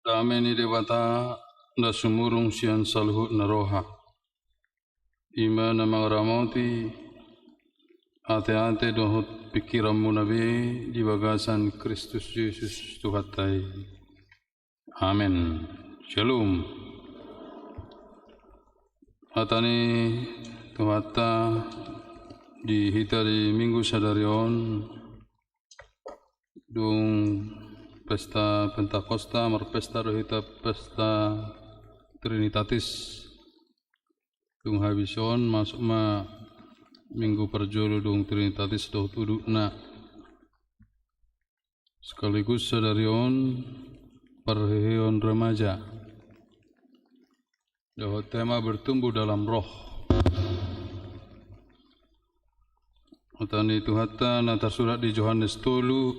Dame ni Debata na sumurung sian saluhut na roha, i ma na mangaramoti ateate dohot pingkiranmuna be di bagasan Kristus Jesus Tuhanta i. Amen. Shalom. Hata ni Tuhanta di hita di Minggu sadari on, dung pesta Pentakosta, marpesta do hita pesta Trinitatis. Dung habis on, masuk ma Minggu parjolo dung Trinitatis dohot udutna. Sekaligus sadari on parheheon remaja. Dohot tema bertumbuh dalam roh. Hata ni Tuhanta na tarsurat di Johannes tolu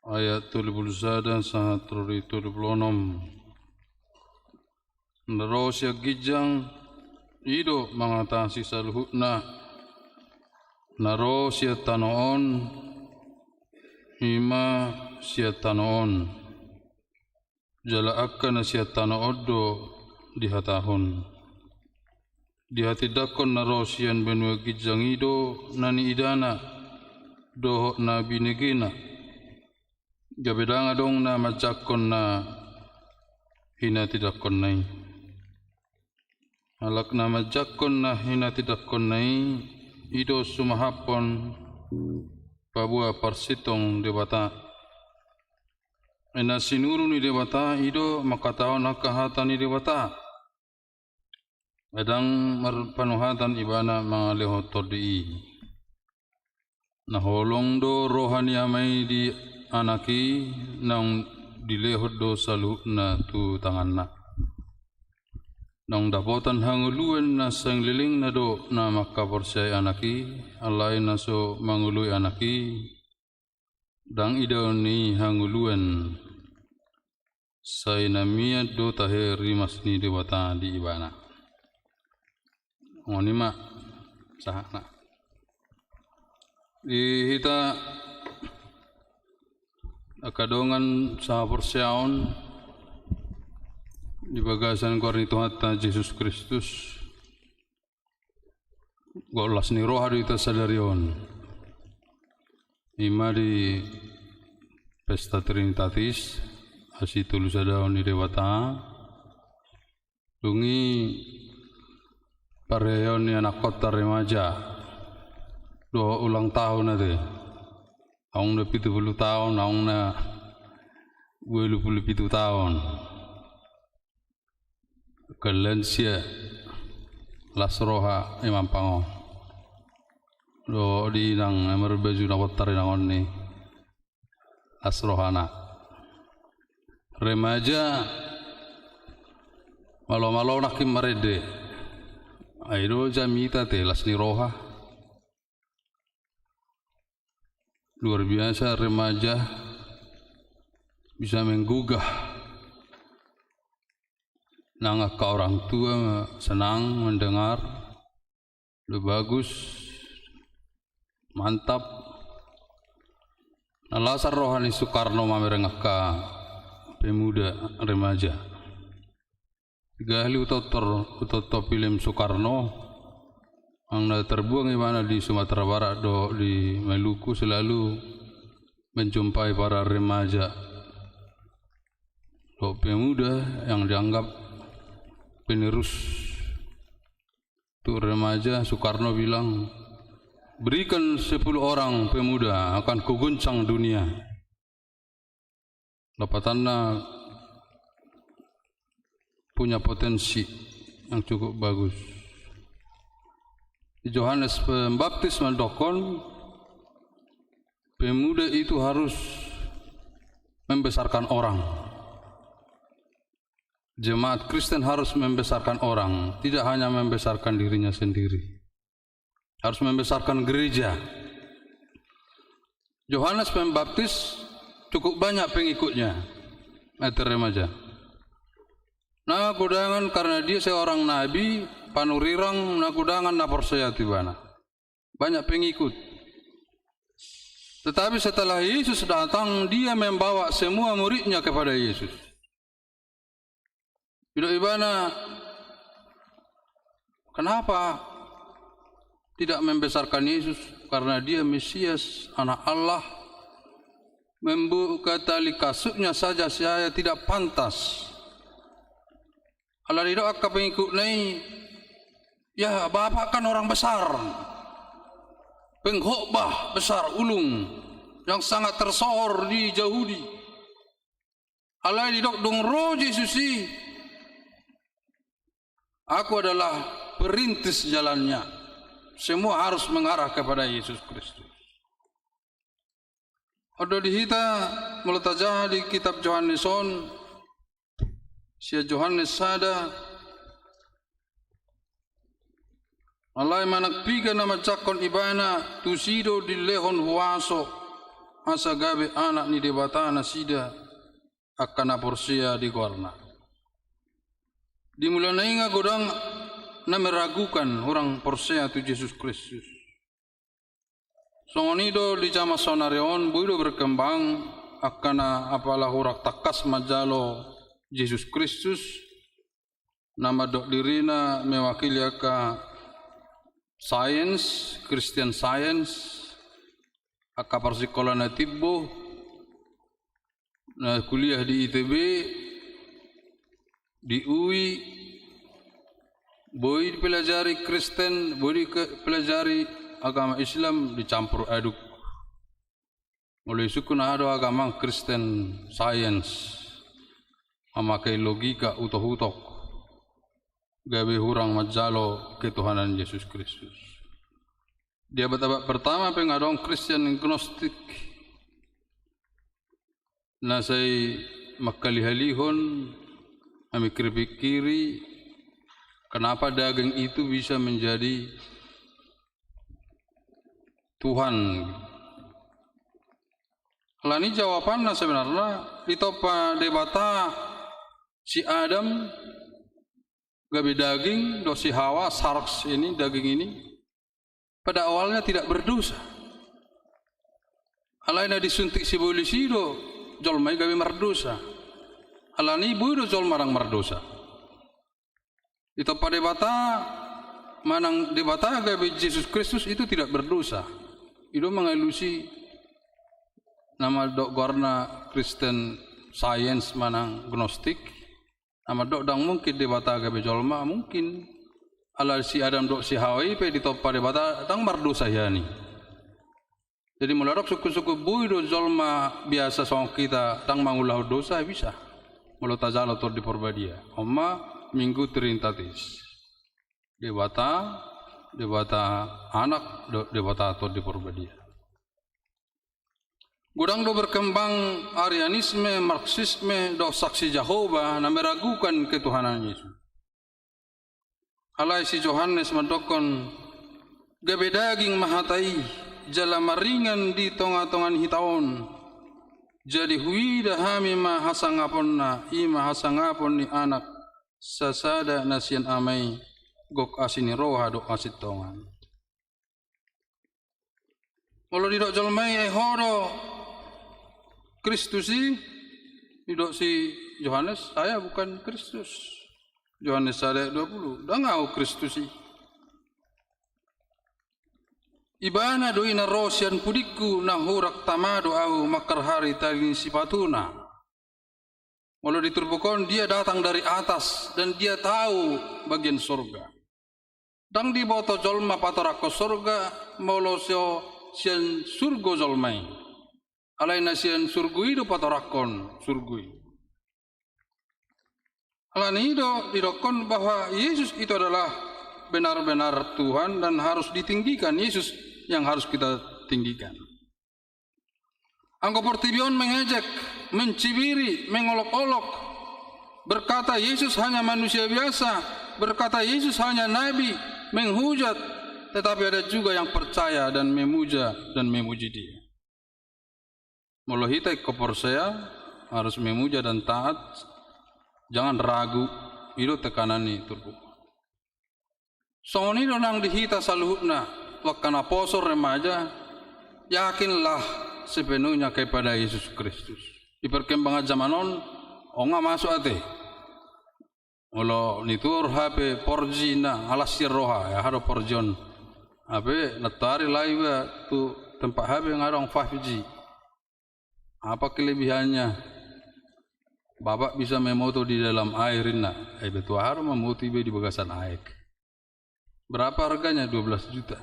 ayat tolu pulu sada sahat ro di tolu pulu onom. Na ro sian ginjang, i do mangatasi saluhutna. Na ro sian tano on, i ma sian tano on. Jala angka na sian tano on do dihatahon. Dihatindangkon na ro sian banua ginjang i do na niidana dohot na binegena. Gabe ndang adong na manjangkon na hinatindangkonna i. Halak na manjangkon na hinatindangkonna i, i do sumahaphon paboa parsintong Debata. Ai na sinuru ni Debata i do mangkatahon angka hata ni Debata. Ai ndang marpanuhatan ibana mangalehon tondi i. Na holong do roha ni Ama i di Anak i, naung dilehon do saluhutna tu tanganna. Naung dapotan hangoluan na saleleng na do na mangkaporseai Anak i, alai na so mangoloi Anak i, ndang idaon ni hangoluan, sai na mian do tahe rimas ni Debata di ibana. Songon i ma sahatna. Di hita angka dongan sahaporseaon di bagasan goar ni Tuhanta Jesus Kristus, goar las ni roha do hita sadari on. I ma di pesta Trinitatis, asi tolu sadaon ni Debata, dung i parheheon ni anakkonta remaja, dohot ulang tahun ate. Aung na pitu pulu taon, aung na ualu pulu pitu taon. Angka lansia, las roha i ma ampang on. Dohot di inang, na marbaju na bontar inang on i, las rohana. Remaja, malo-malo nangkin marende. Ai do jamita ate, las ni roha. Luar biasa remaja, bisa menggugah. Nang angka orang tua senang mendengar, udah bagus, mantap. Na las roha ni Soekarno mamereng angka pemuda remaja. Tiga kali hutonton, hutonton film Soekarno, nang na terbuang ibana di Sumatera Barat dohot di Maluku, selalu menjumpai para remaja dohot pemuda yang dianggap penerus. Untuk remaja, Soekarno bilang, "Berikan sepuluh orang pemuda, akan kuguncang dunia." Lapatanna punya potensi yang cukup bagus. Johannes Pembaptis mandokkon, pemuda itu harus membesarkan orang. Jemaat Kristen harus membesarkan orang, tidak hanya membesarkan dirinya sendiri. Harus membesarkan gereja. Johannes Pembaptis cukup banyak pengikutnya, ate remaja. Na godangan karena dia seorang nabi, panurirang, na godangan na porsea tu ibana. Banyak pengikut. Tetapi setelah Yesus datang, dia membawa semua muridnya kepada Yesus. Didok ibana, kenapa tidak membesarkan Yesus? Karena dia Mesias, Anak Allah. Membuka tali kasutnya saja saya tidak pantas. Alai didok angka pengikutna i, ya, Bapak kan orang besar. Pengkhotbah besar ulung yang sangat tersohor di Jahudi. Alai didok dung ro Jesus i, aku adalah perintis jalannya. Semua harus mengarah kepada Yesus Kristus. Olo di hita, molo tajaha di kitab Johannes on, Sian Johannes sada, alai manang piga na manjangkon ibana, tusi do dilehon huaso, asa gabe anak ni Debata nasida, angka na porsea di goarna. Di mulana i nga godang na meragukan, hurang porsea tu Jesus Kristus. Songon i do di jaman saonari on, boi do berkembang angka na apala hurang tangkas manjalo Jesus Kristus, na mandok dirina mewakili angka sains, Christian Science, angka parsikolaan na timbo, na kuliah di I T B, di U I, boi dipelajari Kristen, boi dipelajari agama Islam, dicampur aduk. Molo isungkun aha do agama Kristen Science, mamakai logika utok-utok, gabe hurang manjalo ketuhanan Jesus Kristus. Di abad-abad pertama pe nga adong Kristen Gnostik, na sai mangkalihalihon, mamikir-pikiri, kenapa daging itu bisa menjadi Tuhan. Alani jawabanna sebenarna, ditompa Debata si Adam gabe daging, dohot si Hawa, sarx ini, daging ini, pada awalnya tidak berdosa. Alai na disuntik sibolis i do jolma i gabe mardosa. Alani i boi do jolma ndang mardosa. Ditompa Debata, manang Debata gabe Jesus Kristus itu tidak berdosa. I do mangalusi na mandok goarna Kristen Science manang Gnostik. Na mandok ndang mungkin Debata gabe jolma, mungkin. Ala si Adam dohot si Hawa i pe ditompa Debata ndang mardosa hian i. Jadi molo adong sungkun-sungkun boi do jolma biasa songon hita ndang mangulahon dosa, bisa. Molo tajalo Tondi Porbadia. On ma Minggu Trinitatis. Debata, Debata Anak, do-, Debata Tondi Porbadia. Godang do berkembang Arianisme, Marxisme, dohot Saksi Jahowa na meragukan ketuhanan Yesus. Alai si Johannes mandokkon, gabe daging ma hata i, jala maringan di tonga-tonga ni hita on. Jadi huida hami ma hasangaponna, i ma hasangapon ni Anak sasada na sian Ama i, gok asi ni roha dohot hasintongan. Molo didok jolma i, "Eh, ho do Kristus i?" Didok si Johannes, "Saya bukan Kristus." Johannes sada ayat dua puluh, "Ndang ahu Kristus i. Ibana do i na ro sian pudingku, na hurang tama do ahu mangkarhari tali ni sipatuna." Molo di turpuk on, dia datang dari atas dan dia tahu bagian surga. Ndang diboto jolma patorangkon surga, molo so sian surgo jolma i. Alai na sian surgo i do patorangkon surgo i. Alani i do didokkon bahwa Yesus itu adalah benar-benar Tuhan dan harus ditinggikan. Yesus yang harus kita tinggikan. Anggo portibi on mengejek, mencibiri, mengolok-olok, berkata Yesus hanya manusia biasa, berkata Yesus hanya nabi, menghujat, tetapi ada juga yang percaya dan memuja dan memuji Dia. Molo hita ingkon porsea, harus memuja dan taat, jangan ragu, i do tekanan ni turpuk. Songon i do nang di hita saluhutna, tu angka naposo, remaja, yakinlah sepenuhnya kepada Yesus Kristus. Di perkembangan zaman on, on nga masuk ate. Molo nituhor H P four G na, alas sian roha, ya, aha do four G on. H P, nantoari laho iba tu tempat H P nga adong five G. Apa kelebihannya? Bapak bisa memoto di dalam air, inna. Eh, betul, aha do mamoto iba di bagasan aek. Berapa harganya? Dua belas juta.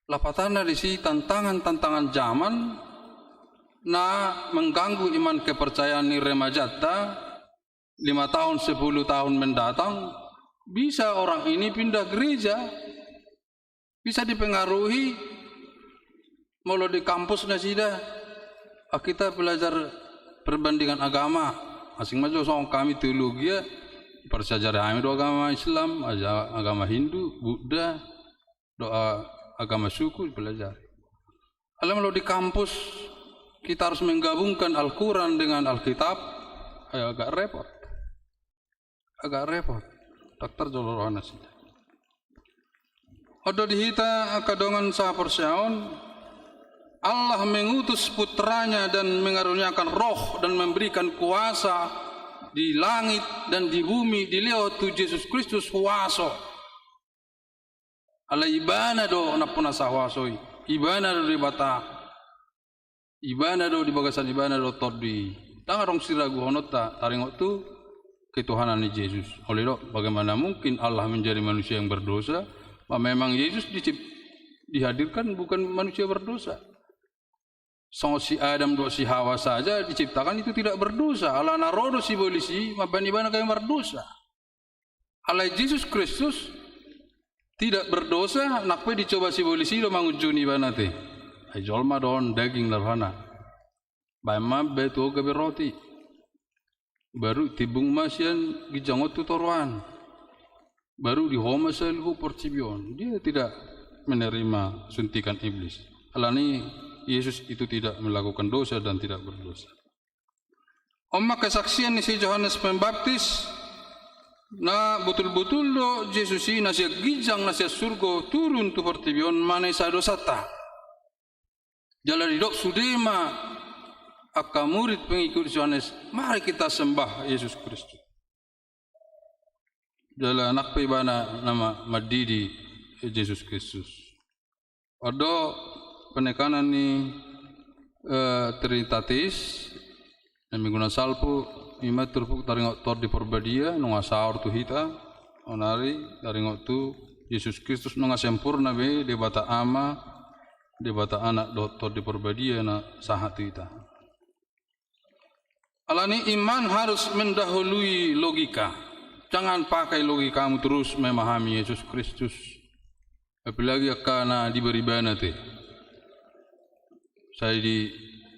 Lapatanna disi tantangan-tantangan zaman na mengganggu iman kepercayaan ni remajanta, lima tahun, sepuluh tahun mendatang, bisa orang ini pindah gereja, bisa dipengaruhi. Molo di kampus nasida, ah, kita belajar perbandingan agama, Asing ma jo songon hami teologia, dipelajari hami do agama Islam, aja-, agama Hindu, Buddha, do a-, agama suku dipelajari. Alai molo di kampus kita harus menggabungkan Al-Quran dengan Alkitab, ya agak repot. Agak repot. Dang tarjolo roha nasida. On do di hita angka dongan sahaporseaon, Allah mengutus putranya dan mengaruniakan roh dan memberikan kuasa di langit dan di bumi, dilehon tu Jesus Kristus huaso. Alai ibana do nampuna sahuaso i, ibana do Debata. Ibana do, di bagasan ibana do tondi i. Dang adong siraguhononta taringot tu ketuhanan ni Jesus. Olo do, bagaimana mungkin Allah menjadi manusia yang berdosa? Ma memang Jesus dicip-, dihadirkan bukan manusia berdosa. Songon si Adam dohot si Hawa saja diciptakan itu tidak berdosa. Alana ro do sibolis i, mambahen ibana gabe mardosa. Alai Jesus Kristus tidak berdosa, nang pe dicoba sibolis i do mangunjuni ibana te. Ai jolma do on, daging do rohana. Baen ma be tu ho gabe roti. Baru timbung ma sian ginjang on tu toru an. Baru diho ma sai luhut portibi on. Dia tidak menerima suntikan iblis. Alani Jesus itu tidak melakukan dosa dan tidak berdosa. On ma kesaksian ni si Johannes Pembaptis, na botul-botul do Jesus i na sian ginjang na sian surgo turun tu portibi on manesa dosanta. Jala didok sude ma angka murid pengikut Johannes, mari kita sembah Jesus Kristus. Jala nang pe ibana nama mandidi Jesus Kristus. On do penekanan ni, eh, Trinitatis, na minggu na salpu, ima turpuk taringot Tondi Parbadia, nunga saor tu hita, on ari taringot tu Jesus Kristus nunga sempurna be, Debata Ama, Debata Anak dohot Tondi Parbadia na sahat tu hita. Alani iman harus mendahului logika. Jangan pakai logikamu terus memahami Yesus Kristus. Apalagi angka na dibaribana te. Sai di,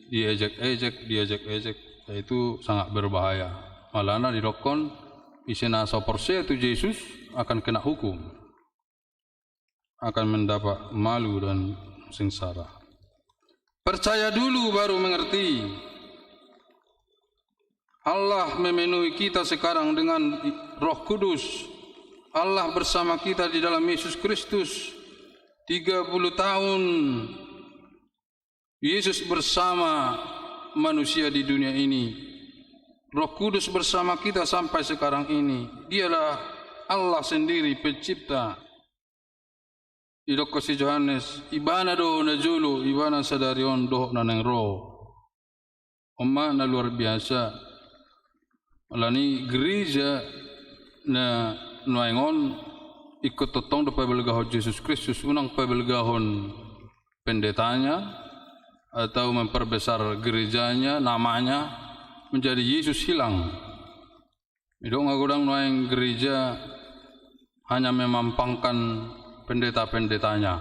diejek-ejek, diejek-ejek. Itu sangat berbahaya. Alana didokkon, ise na so porsea tu Jesus akan kena hukum. Akan mendapat malu dan sengsara. Percaya dulu baru mengerti. Allah memenuhi kita sekarang dengan Roh Kudus. Allah bersama kita di dalam Yesus Kristus. Tiga puluh tahun Yesus bersama manusia di dunia ini. Roh Kudus bersama kita sampai sekarang ini. Dialah Allah sendiri, pencipta. Didokkon si Johannes, ibana do na jolo, ibana sadari on dohot na naeng ro. On ma na luar biasa. Alani gereja na nuaeng on ingkon tongtong do pabalgahon Jesus Kristus, unang pabalgahon pendetanya, atau memperbesar gerejanya, namanya, menjadi Yesus hilang. Didok nga godang nuaeng gereja hanya memampangkan pendeta-pendetanya.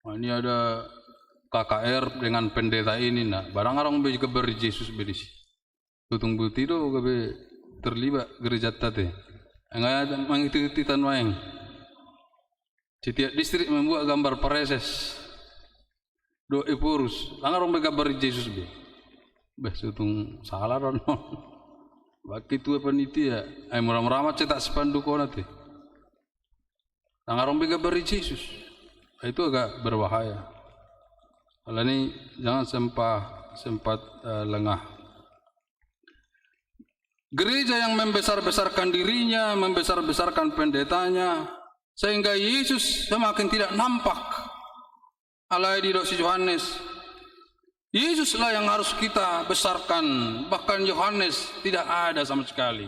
Nah, ini ada K K R dengan pendeta ini, nah, barang adong be gambar Jesus be disi. Tutung boti do gabe terlibat gerejanta te. Nga mangiti-iti hita nuaeng. Setiap distrik membuat gambar praeses dohot ephorus, dang adong be gambar ni Jesus be. Bah, tutung sala do on. Bangke tua panitia, ai mura-mura ma cetak spanduk on ate. Dang adong be gambar ni Jesus. Itu agak berbahaya. Alani jangan sempa-, sempat, eh, lengah. Gereja yang membesar-besarkan dirinya, membesar-besarkan pendetanya, sehingga Yesus semakin tidak nampak. Alai didok si Johannes, Yesuslah yang harus kita besarkan, bahkan Yohanes tidak ada sama sekali.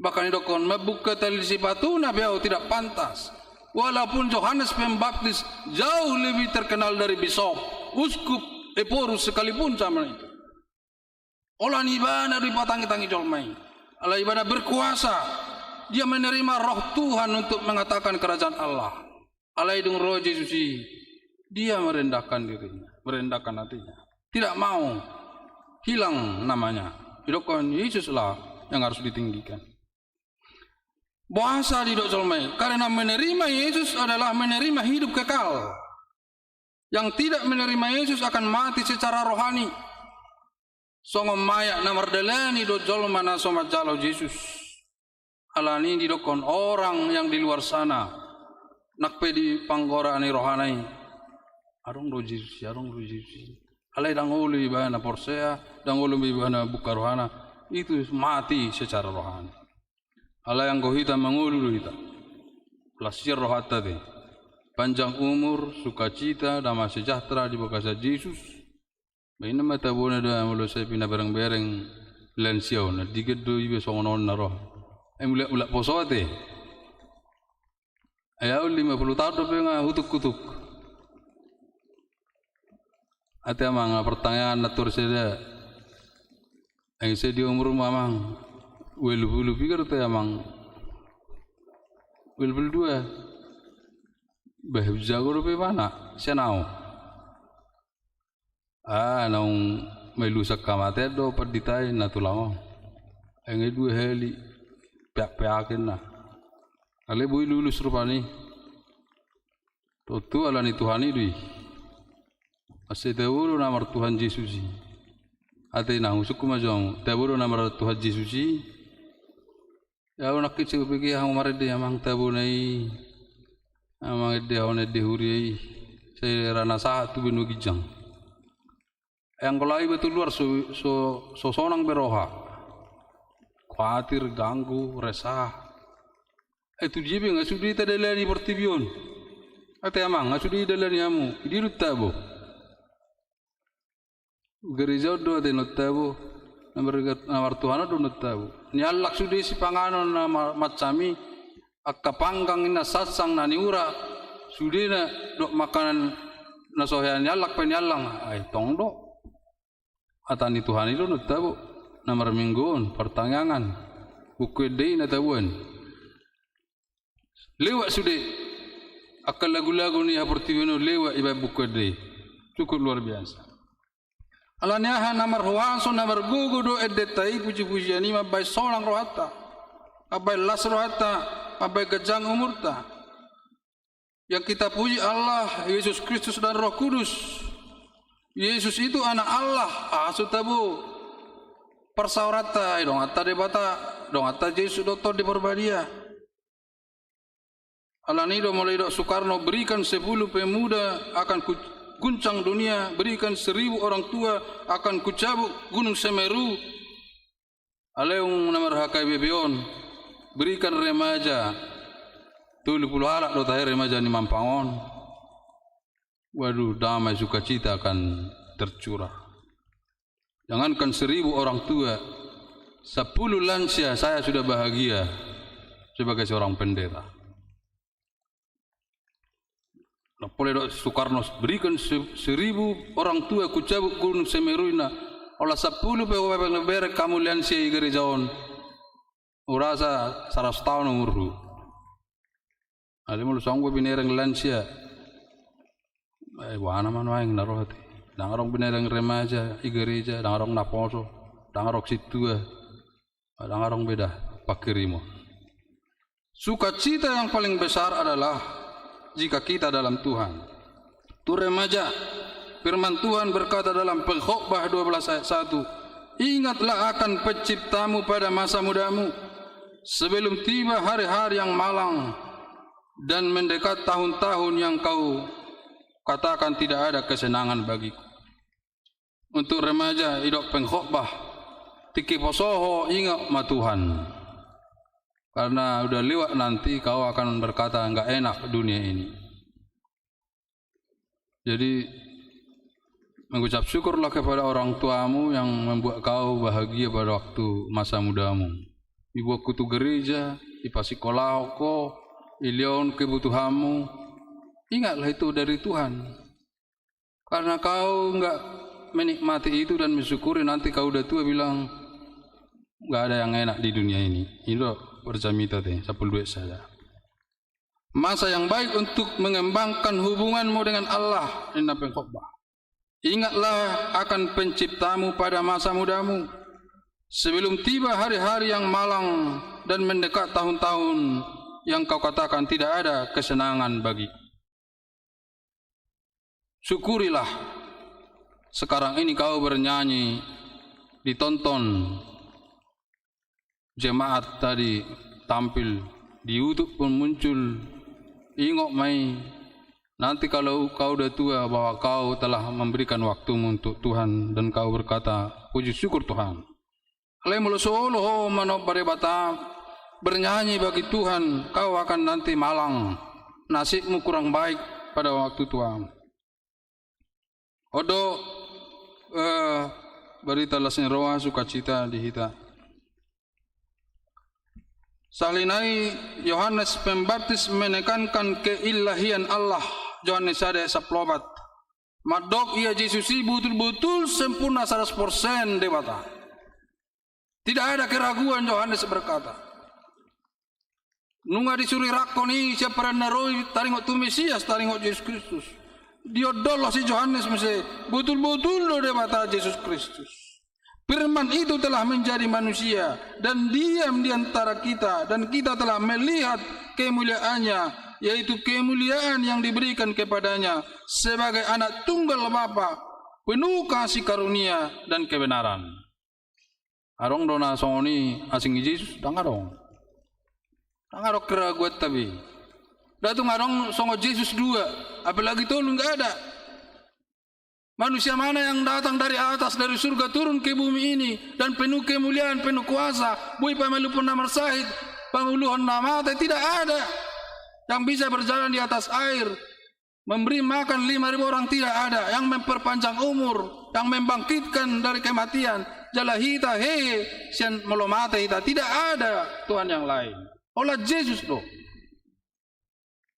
Bahkan didokkon, membuka tali sepatuna pe au tidak pantas. Walaupun Johannes Pembaptis jauh lebih terkenal dari bisop, uskup, ephorus sekalipun zaman itu. Alani ibana do dipatangi-tangi jolma i. Alai ibana berkuasa. Dia menerima Roh Tuhan untuk mengatakan kerajaan Allah. Alai dung ro Jesus i, dia merendahkan dirinya, merendahkan hatinya. Tidak mau hilang namanya. Didokkon Yesus lah yang harus ditinggikan. Boasa didok jolma i? Karena menerima Yesus adalah menerima hidup kekal. Yang tidak menerima Yesus akan mati secara rohani. Songon mayat na mardalani do jolma na so manjalo Jesus. Alani didokkon orang yang di luar sana, nang pe di panggora ni rohana i, adong do Jesus i, adong do Jesus i. Alai ndang olo ibana porsea, ndang olo ibana buka rohana, itu mati secara rohani. Alai anggo hita mangolu do hita. Las sian rohanta te. Panjang umur, sukacita, damai sejahtera di bagasan Jesus. Baen ma tabona da molo sai pinabereng-bereng lansia on, na diget do iba songon on na ro. Ai mulak-mulak poso ate. Ai au lima puluh taon dope nga hutuk-hutuk. Ate amang, nga pertanyaan na tor seda. Ai sai di umurmu amang, ualu pulu piga do te amang? Ualu pulu dua. Bah, jago dope ibana, sian au. Ah, naung melusak hamatean do pandita i na tulang on. Ai nga dua hali peak-peak inna. Alai boi lulus rupani. Tontu ala ni Tuhan i do i. Asa tabo do na martuhan Jesus i. Ate inang, husungkun ma jo hamu, tabo do na martuhan Jesus i. Ia au nangkin sai hubege hamu marende amang tabona i. Amang ende, hamu na ende huria i. Sai ra na sahat tu banua ginjang. Ai anggo laho iba tu luar so, so, so sonang be roha. Kuatir, ganggu, resah. Ai tu dia be nga sude tadalani portibi on. Ate amang, nga sude idalani hamu. Di dia do tabo? Gereja on do ate na tabo. Na mar-, na martuhan on do na tabo. Niallang sude sipanganon na ma-, mansam i. Angka panggang inna, sansang na niura, sudena dohot makanan na so hea niallang pe niallang, ai tong do. Hata ni Tuhan i do na tabo, na marminggu on, partangiangan, buku ende i na taboan. Lewat sude, angka lagu-lagu ni haportibion on lewat ibaen buku ende i. Cukup luar biasa. Alani aha? Na marhuaso, na margogo do endenta i, puji-pujian i mambaen sonang rohanta, mambaen las rohanta, mambaen ganjang umurta. Yang kita puji Allah, Yesus Kristus dan Roh Kudus. Yesus itu anak Allah, aha so tabo parsaoranta, ai donganta Debata, donganta Jesus do Tondi Parbadia. Alani do molo idok Soekarno, berikan sepuluh pemuda akan ku guncang dunia, berikan seribu orang tua akan kucabut Gunung Semeru. Alai na mar-H K B P on, berikan remaja, tolu pulu halak do tahe remaja ni Mampang on. Waduh, damai sukacita akan tercurah. Jangankan seribu orang tua, sepuluh lansia saya sudah bahagia sebagai seorang pendeta. Na pola idok Soekarno, berikan se-, seribu orang tua kucabut Gunung Semeru inna, ola sampulu pe hubereng hamu lansia i gereja on, hurasa saratus taon umurhu. Alai molo songon i binereng lansia, eh, boha nama nuaeng na ro hita i? Ndang adong binereng remaja i gereja, ndang adong naposo, ndang adong sintua, ndang adong be da pangkirimon. Sukacita yang paling besar adalah jika kita dalam Tuhan. Tu remaja, firman Tuhan berkata dalam Pengkhotbah dua belas ayat satu, "Ingatlah akan Penciptamu pada masa mudamu, sebelum tiba hari-hari yang malang dan mendekat tahun-tahun yang kau katakan tidak ada kesenangan bagiku." Untuk remaja, idok Pengkhotbah, tingki poso ho, ingat ma Tuhan. Karena udah lewat nanti kau akan berkata, "Nggak enak dunia ini." Jadi, mengucap syukurlah kepada orang tuamu yang membuat kau bahagia pada waktu masa mudamu. Dibuatku tu gereja, dipasikolahon ho, dilehon kebutuhanmu. Ingatlah itu dari Tuhan. Karena kau nggak menikmati itu dan mensyukuri, nanti kau udah tua bilang, "Nggak ada yang enak di dunia ini." Itu berjamita te, sampulu dua saja. Masa yang baik untuk mengembangkan hubunganmu dengan Allah, ninna Pengkhotbah. Ingatlah akan Penciptamu pada masa mudamu. Sebelum tiba hari-hari yang malang dan mendekat tahun-tahun yang kau katakan tidak ada kesenangan bagi. Syukurilah sekarang ini kau bernyanyi, ditonton jemaat tadi tampil di YouTube pun muncul. Ingot ma i, nanti kalau kau udah tua, bahwa kau telah memberikan waktumu untuk Tuhan dan kau berkata, "Puji syukur Tuhan." Alai molo so olo ho manomba Debata, bernyanyi bagi Tuhan, kau akan nanti malang, nasibmu kurang baik pada waktu tua. On do, eh, barita las ni roha, sukacita di hita. Sahali nai Yohanes Pembaptis menekankan keilahian Allah, Yohanes sada ayat sampulu opat. Mandok ia Jesus i botul-botul sempurna saratus persen Debata. Tidak ada keraguan, Yohanes berkata. Nunga disuru irangkon i sian padan na ro i taringot tu Mesias, taringot Jesus Kristus. Diondolhon si Yohanes muse, botul-botul do Debata Jesus Kristus. Firman itu telah menjadi manusia dan diam di antara kita, dan kita telah melihat kemuliaannya, yaitu kemuliaan yang diberikan kepadanya sebagai anak tunggal Bapa, penuh kasih karunia dan kebenaran. Adong do na songon i asing ni Jesus? Ndang adong. Ndang adong keraguan, tapi ndang tung adong songon Jesus dua, apalagi tolu, nggak ada. Manusia mana yang datang dari atas, dari surga, turun ke bumi ini dan penuh kemuliaan, penuh kuasa, boi pamalumhon na marsahit, pangoluhon na mate? Tidak ada. Yang bisa berjalan di atas air, memberi makan lima ribu orang, tidak ada. Yang memperpanjang umur, yang membangkitkan dari kematian, jala hita hehe sian molo mate hita, tidak ada Tuhan yang lain. Holan Jesus do.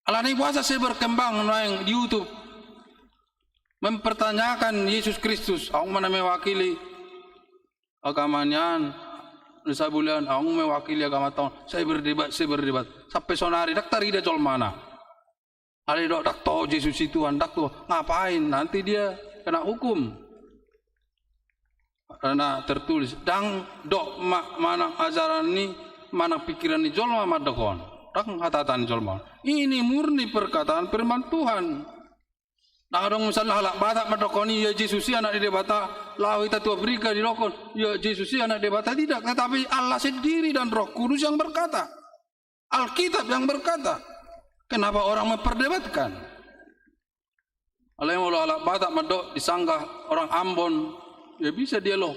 Alani boasa sai berkembang nuaeng di YouTube mempertanyakan Yesus Kristus, adong ma na mewakili agama nian, na sabulan, adong mewakili agama ta on, sai berdebat, sai berdebat. Sampe sonari ndang tarida jolmana. Alai didok ndang toho Jesus i Tuhan, ndang toho. Ngapain? Nanti dia kena hukum. Karena tertulis, ndang dok ma-, manang ajaran ni, manang pikiran ni jolma mandok on. Ndang hatahata ni jolma on. Ini murni perkataan firman Tuhan. Ndang adong misalna halak Batak mandokhon, "Ia Jesus i anak ni Debata," laho hita tu Afrika didokhon, "Ia Jesus i anak Debata," tidak, tetapi Allah sendiri dan Roh Kudus yang berkata. Alkitab yang berkata. Kenapa orang memperdebatkan? Alai molo halak Batak mandok, disanggah orang Ambon, ya bisa dialog.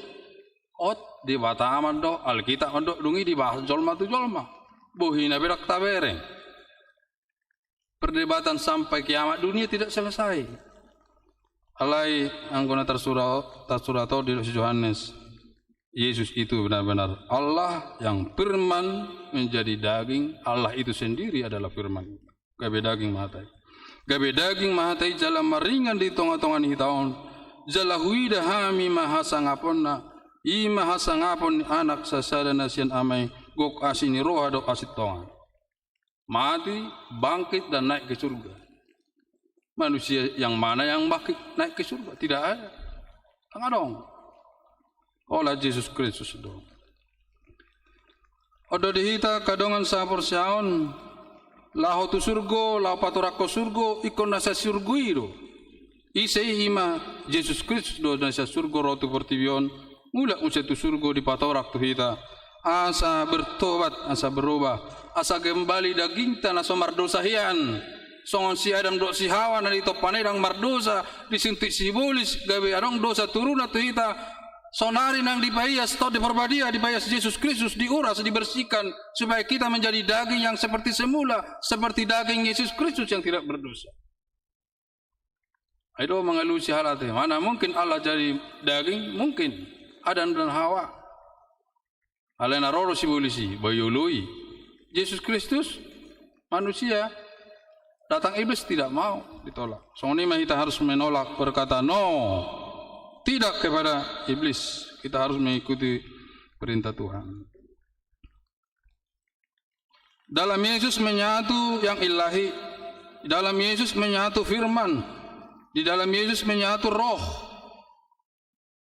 Ot, Debata mandok, Alkitab mandok, dung i dibahas jolma tu jolma. Bohina pe ndang tabereng. Perdebatan sampai kiamat dunia tidak selesai. Alai anggo na tarsurat, tarsurat on, didok si Johannes, Yesus itu benar-benar Allah yang firman menjadi daging, Allah itu sendiri adalah firman. Gabe daging ma hata i. Gabe daging ma hata i jala maringan di tonga-tonga ni hita on. Jala huida hami ma hasangaponna, i ma hasangapon ni Anak sasada na sian Ama i, gok asi ni roha dohot asi tonga. Mati, bangkit, dan naik ke surga. Manusia yang mana yang bangkit, naik ke surga? Tidak ada. Ndang adong. Holan Jesus Kristus do. On do di hita angka dongan sahaporseaon, laho tu surgo, laho patoranghon surgo, ingkon na sian surgo i do. Ise i? I ma Jesus Kristus do na sian surgo ro tu portibi on, mulak muse tu surgo dipatorang tu hita. Asa bertobat, asa berubah, asa kembali dagingta na so mardosa hian. Songon si Adam dohot si Hawa na ditompa na i ndang mardosa, disuntik sibolis, gabe adong dosa turunna tu hita. Sonari nang dipaias Tondi Porbadia, dipaias Jesus Kristus, diuras, dibersihkan, supaya kita menjadi daging yang seperti semula, seperti daging Yesus Kristus yang tidak berdosa. Ai do mangalusi halak ate, mana mungkin Allah jadi daging? Mungkin. Adam dan Hawa. Alai na ro do sibolis i, bayu oloi. Jesus Kristus, manusia, datang iblis, tidak mau, ditolak. Songon i ma hita harus menolak, berkata no, tidak kepada iblis. Kita harus mengikuti perintah Tuhan. Dalam Yesus menyatu yang ilahi, di dalam Yesus menyatu firman, di dalam Yesus menyatu roh.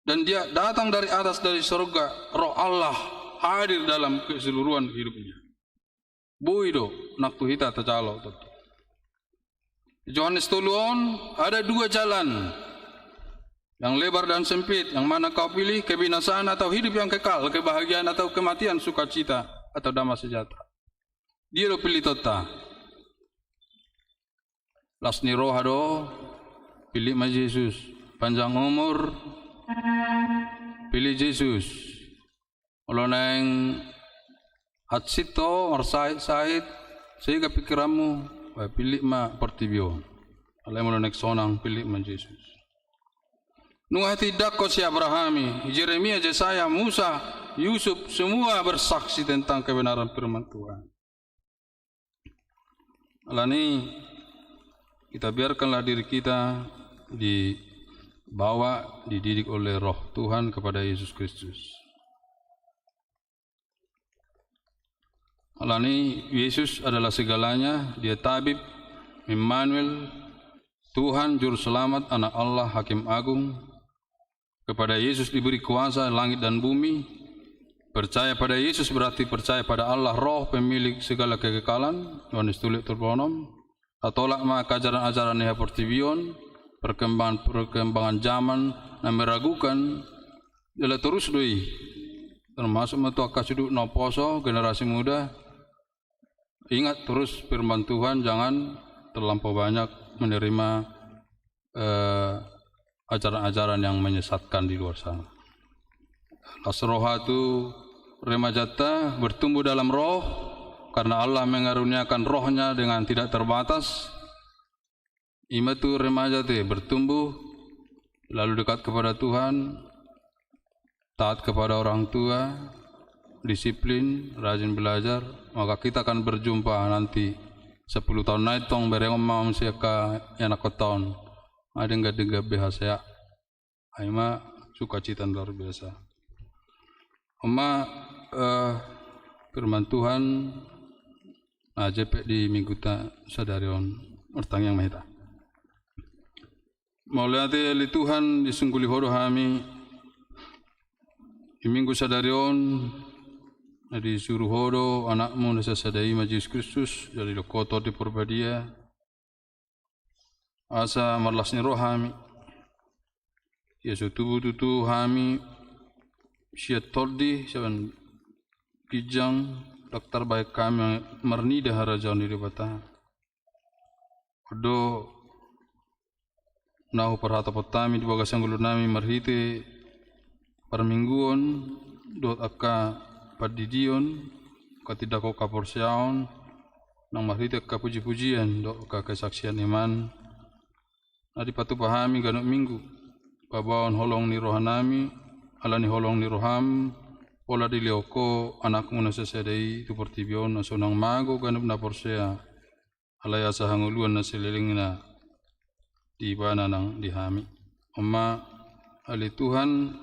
Dan dia datang dari atas, dari sorga, Roh Allah hadir dalam keseluruhan hidupnya. Boi do nang tu hita tajalo tontu. Johannes tolu on, ada dua jalan yang lebar dan sempit, yang mana kau pilih, kebinasaan atau hidup yang kekal, kebahagiaan atau kematian, sukacita atau damai sejahtera. Dia do pilih tonta. Las ni roha do, pilih ma Jesus. Panjang umur, pilih Jesus. Olo naeng hansit ho, marsahit-sahit, sega pikiranmu, pilih ma portibi on. Alai molo naeng sonang, pilih ma Jesus. Nunga tindanghon si Abraham i, Jeremia, Jesaya, Musa, Yusuf, semua bersaksi tentang kebenaran firman Tuhan. Alani, kita biarkanlah diri kita dibawa, dididik oleh Roh Tuhan kepada Yesus Kristus. Alani, Yesus adalah segalanya, Dia Tabib, Immanuel, Tuhan, Juru Selamat, Anak Allah, Hakim Agung. Kepada Yesus diberi kuasa langit dan bumi. Percaya pada Yesus berarti percaya pada Allah, Roh, pemilik segala kekekalan. Yohanes tolu ayat tolu pulu onom. Tatolak ma angka ajaran-ajaran ni haportibion, perkembangan-perkembangan zaman na meragukan, jala torus do i. Termasuk ma tu angka sude na poso, generasi muda. Ingat terus firman Tuhan, jangan terlampau banyak menerima, eh, ajaran-ajaran yang menyesatkan di luar sana. Las roha tu remajanta, bertumbuh dalam roh, karena Allah mengaruniakan rohnya dengan tidak terbatas. Ima tu remaja te bertumbuh, lalu dekat kepada Tuhan, taat kepada orang tua, disiplin, rajin belajar, maka kita akan berjumpa nanti sepuluh tahun nai tong, berengon ma muse angka ianakhonta on. Adenggan-denggan be hasea. Ai ma sukacita na luar biasa. On ma, eh, firman Tuhan na jempek di mingguta sadari on. Martangiang ma hita. Mauliate ale Tuhan, disungguli Ho do hami di minggu sadari on, na disuru Ho do Anakmu na sasada i ma Jesus Kristus, jala didok Ho Tondi Porbadia, asa marlas ni roha hami. Ia so tubu tutu hami sian tondi, sian ginjang, ndang tarbahen hami marnida harajaon ni Debata. On do na huparhatop hami di bagasan ngolunami marhite parmingguon dohot angka pandidion, angka tindanghon haporseaon, nang marhite angka puji-pujian dohot angka kesaksian iman na dipatupa hami ganup minggu. Paboahon holong ni rohanami, ala ni holong ni roham, pola dilehon Ho Anakmu na sasada i tu portibi on, asa unang mago ganup na porsea, alai asa hangoluan na saleleng ni Ibana nang di hami. On ma ale Tuhan,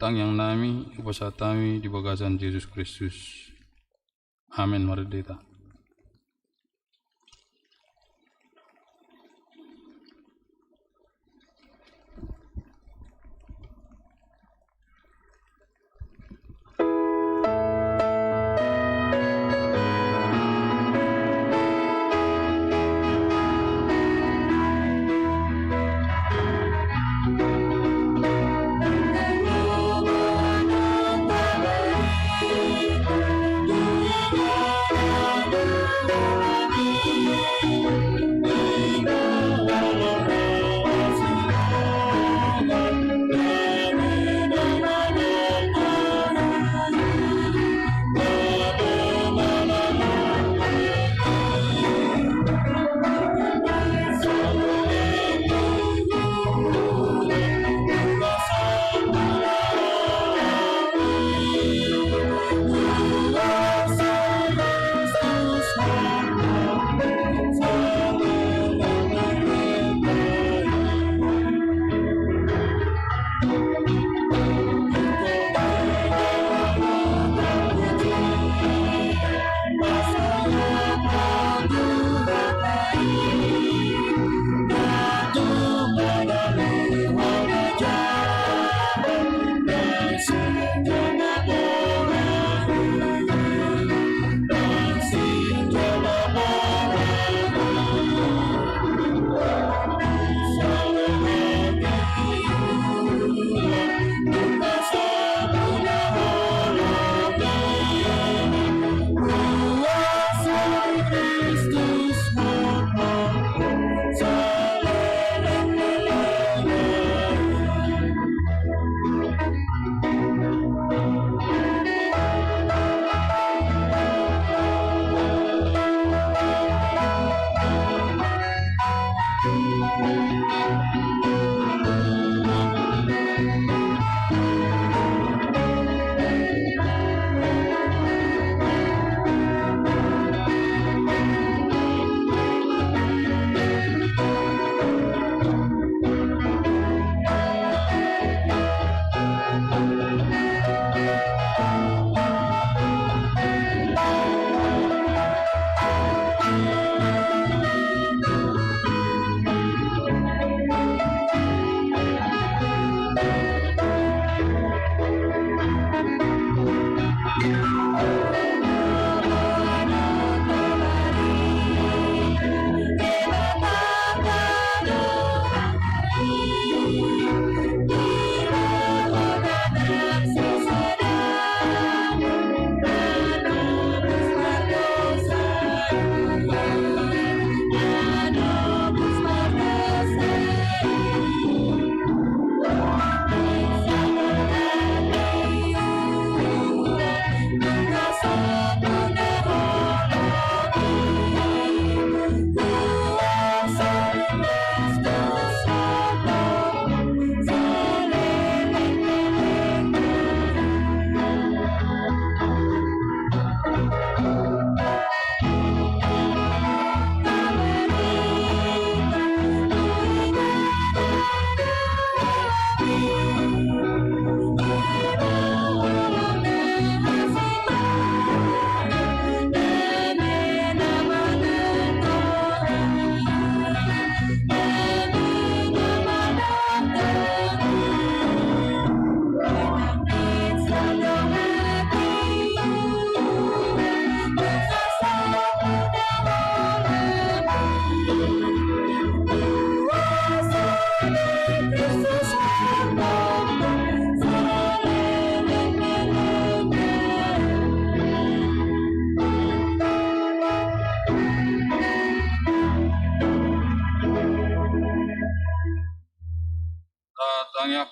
tangiangnami, hupasahat hami di bagasan Jesus Kristus. Amen. Mari hita.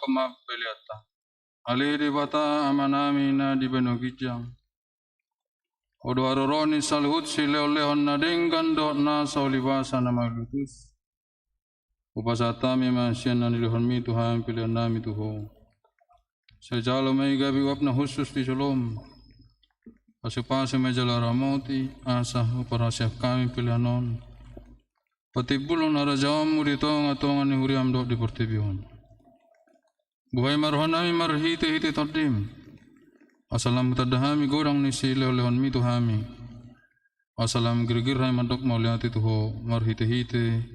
Homa peleanta. Ale Debata Amanami na di banua ginjang, Ho do haroro ni saluhut silehonlehon na denggan dohot nasa ulibasa na mauliutus. Hupasahat hami ma sian na nilehonmi tu hami peleannami tu Ho. Sai jalo ma i gabe uap na hushus di jolom. Pasupasu ma i jala ramoti, asa huparhaseang hami pelean on patimbulhon harajaonmu di tongatonga ni huriam dohot di portibi on. Buhai ma rohanami marhitehite Tondim, asa lam hutanda hami godang ni silehonlehonmi tu hami, asa lam girgir hami mandok mauliate tu Ho marhitehite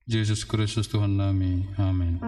Jesus Kristus Tuhannami. Amen.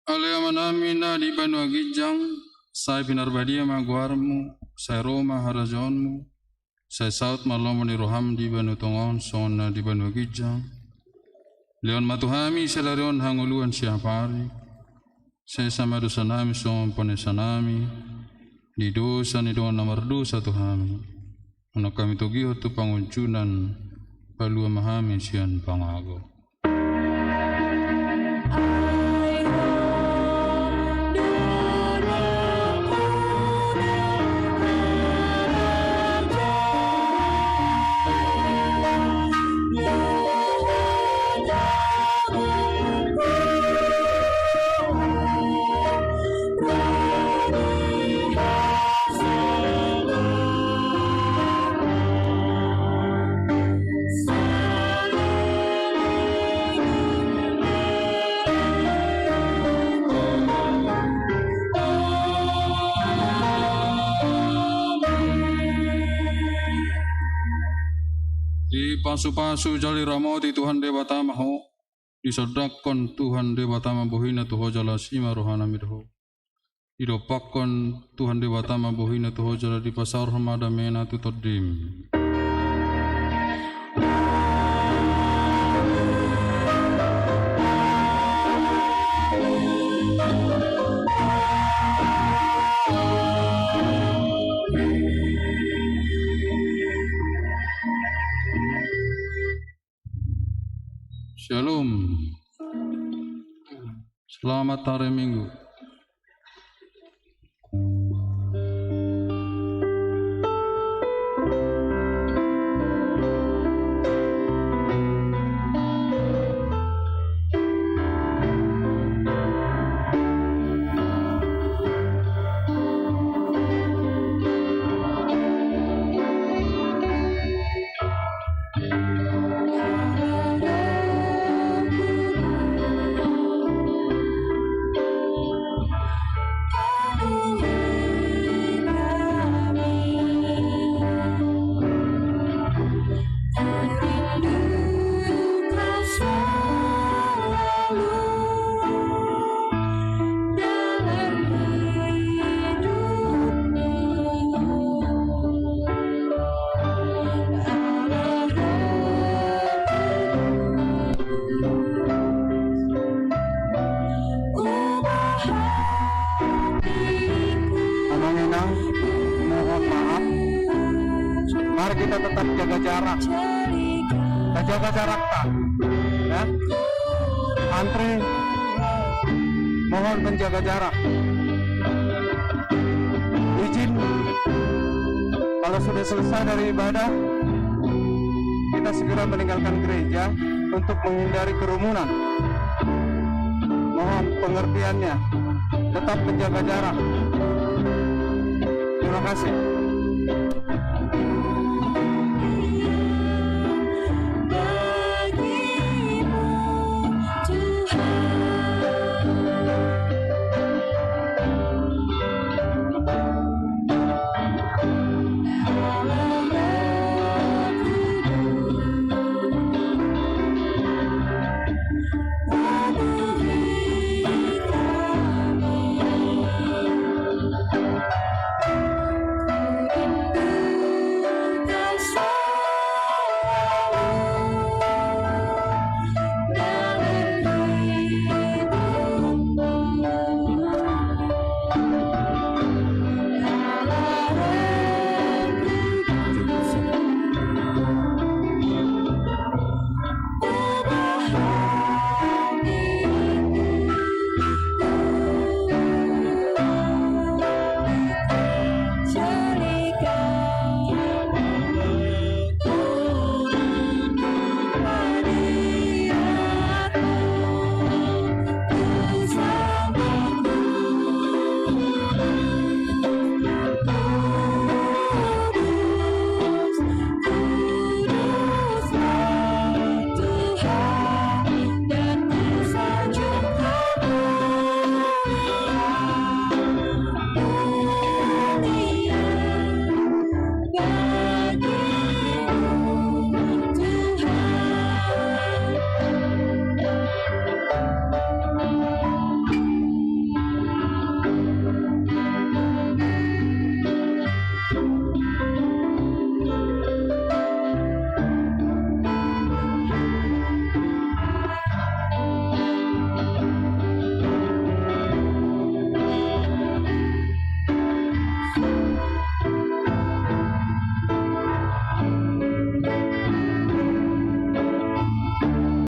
Ale Amanami na di banua ginjang, sai pinarbadia ma goarmu, sai ro ma harajaonmu, sai saut ma lomo ni roham di banua tonga on songon na di banua ginjang. Lehon ma tu hami sadari on hangoluan siapari. Sesa ma dosanami songon panesanami di dosa ni dongan na mardosa tu hami. Unang hami togihon tu pangunjunan, palua ma hami sian pangago. Dipasupasu jala diramoti Tuhan Debata ma ho. Disondangkon Tuhan Debata ma bohina tu ho jala asi ma rohana mida ho. Didompakkon Tuhan Debata ma bohina tu ho jala dipasaorhon ma damena tu tondim. Shalom. Selamat hari Minggu. Amang inang, mohon maaf. Mari kita tetap jaga jarak. Kita jaga jarak, Pak. Ya. Antre, mohon menjaga jarak. Izin, kalau sudah selesai dari ibadah, kita segera meninggalkan gereja untuk menghindari kerumunan. Mohon pengertiannya, tetap menjaga jarak. Terima kasih.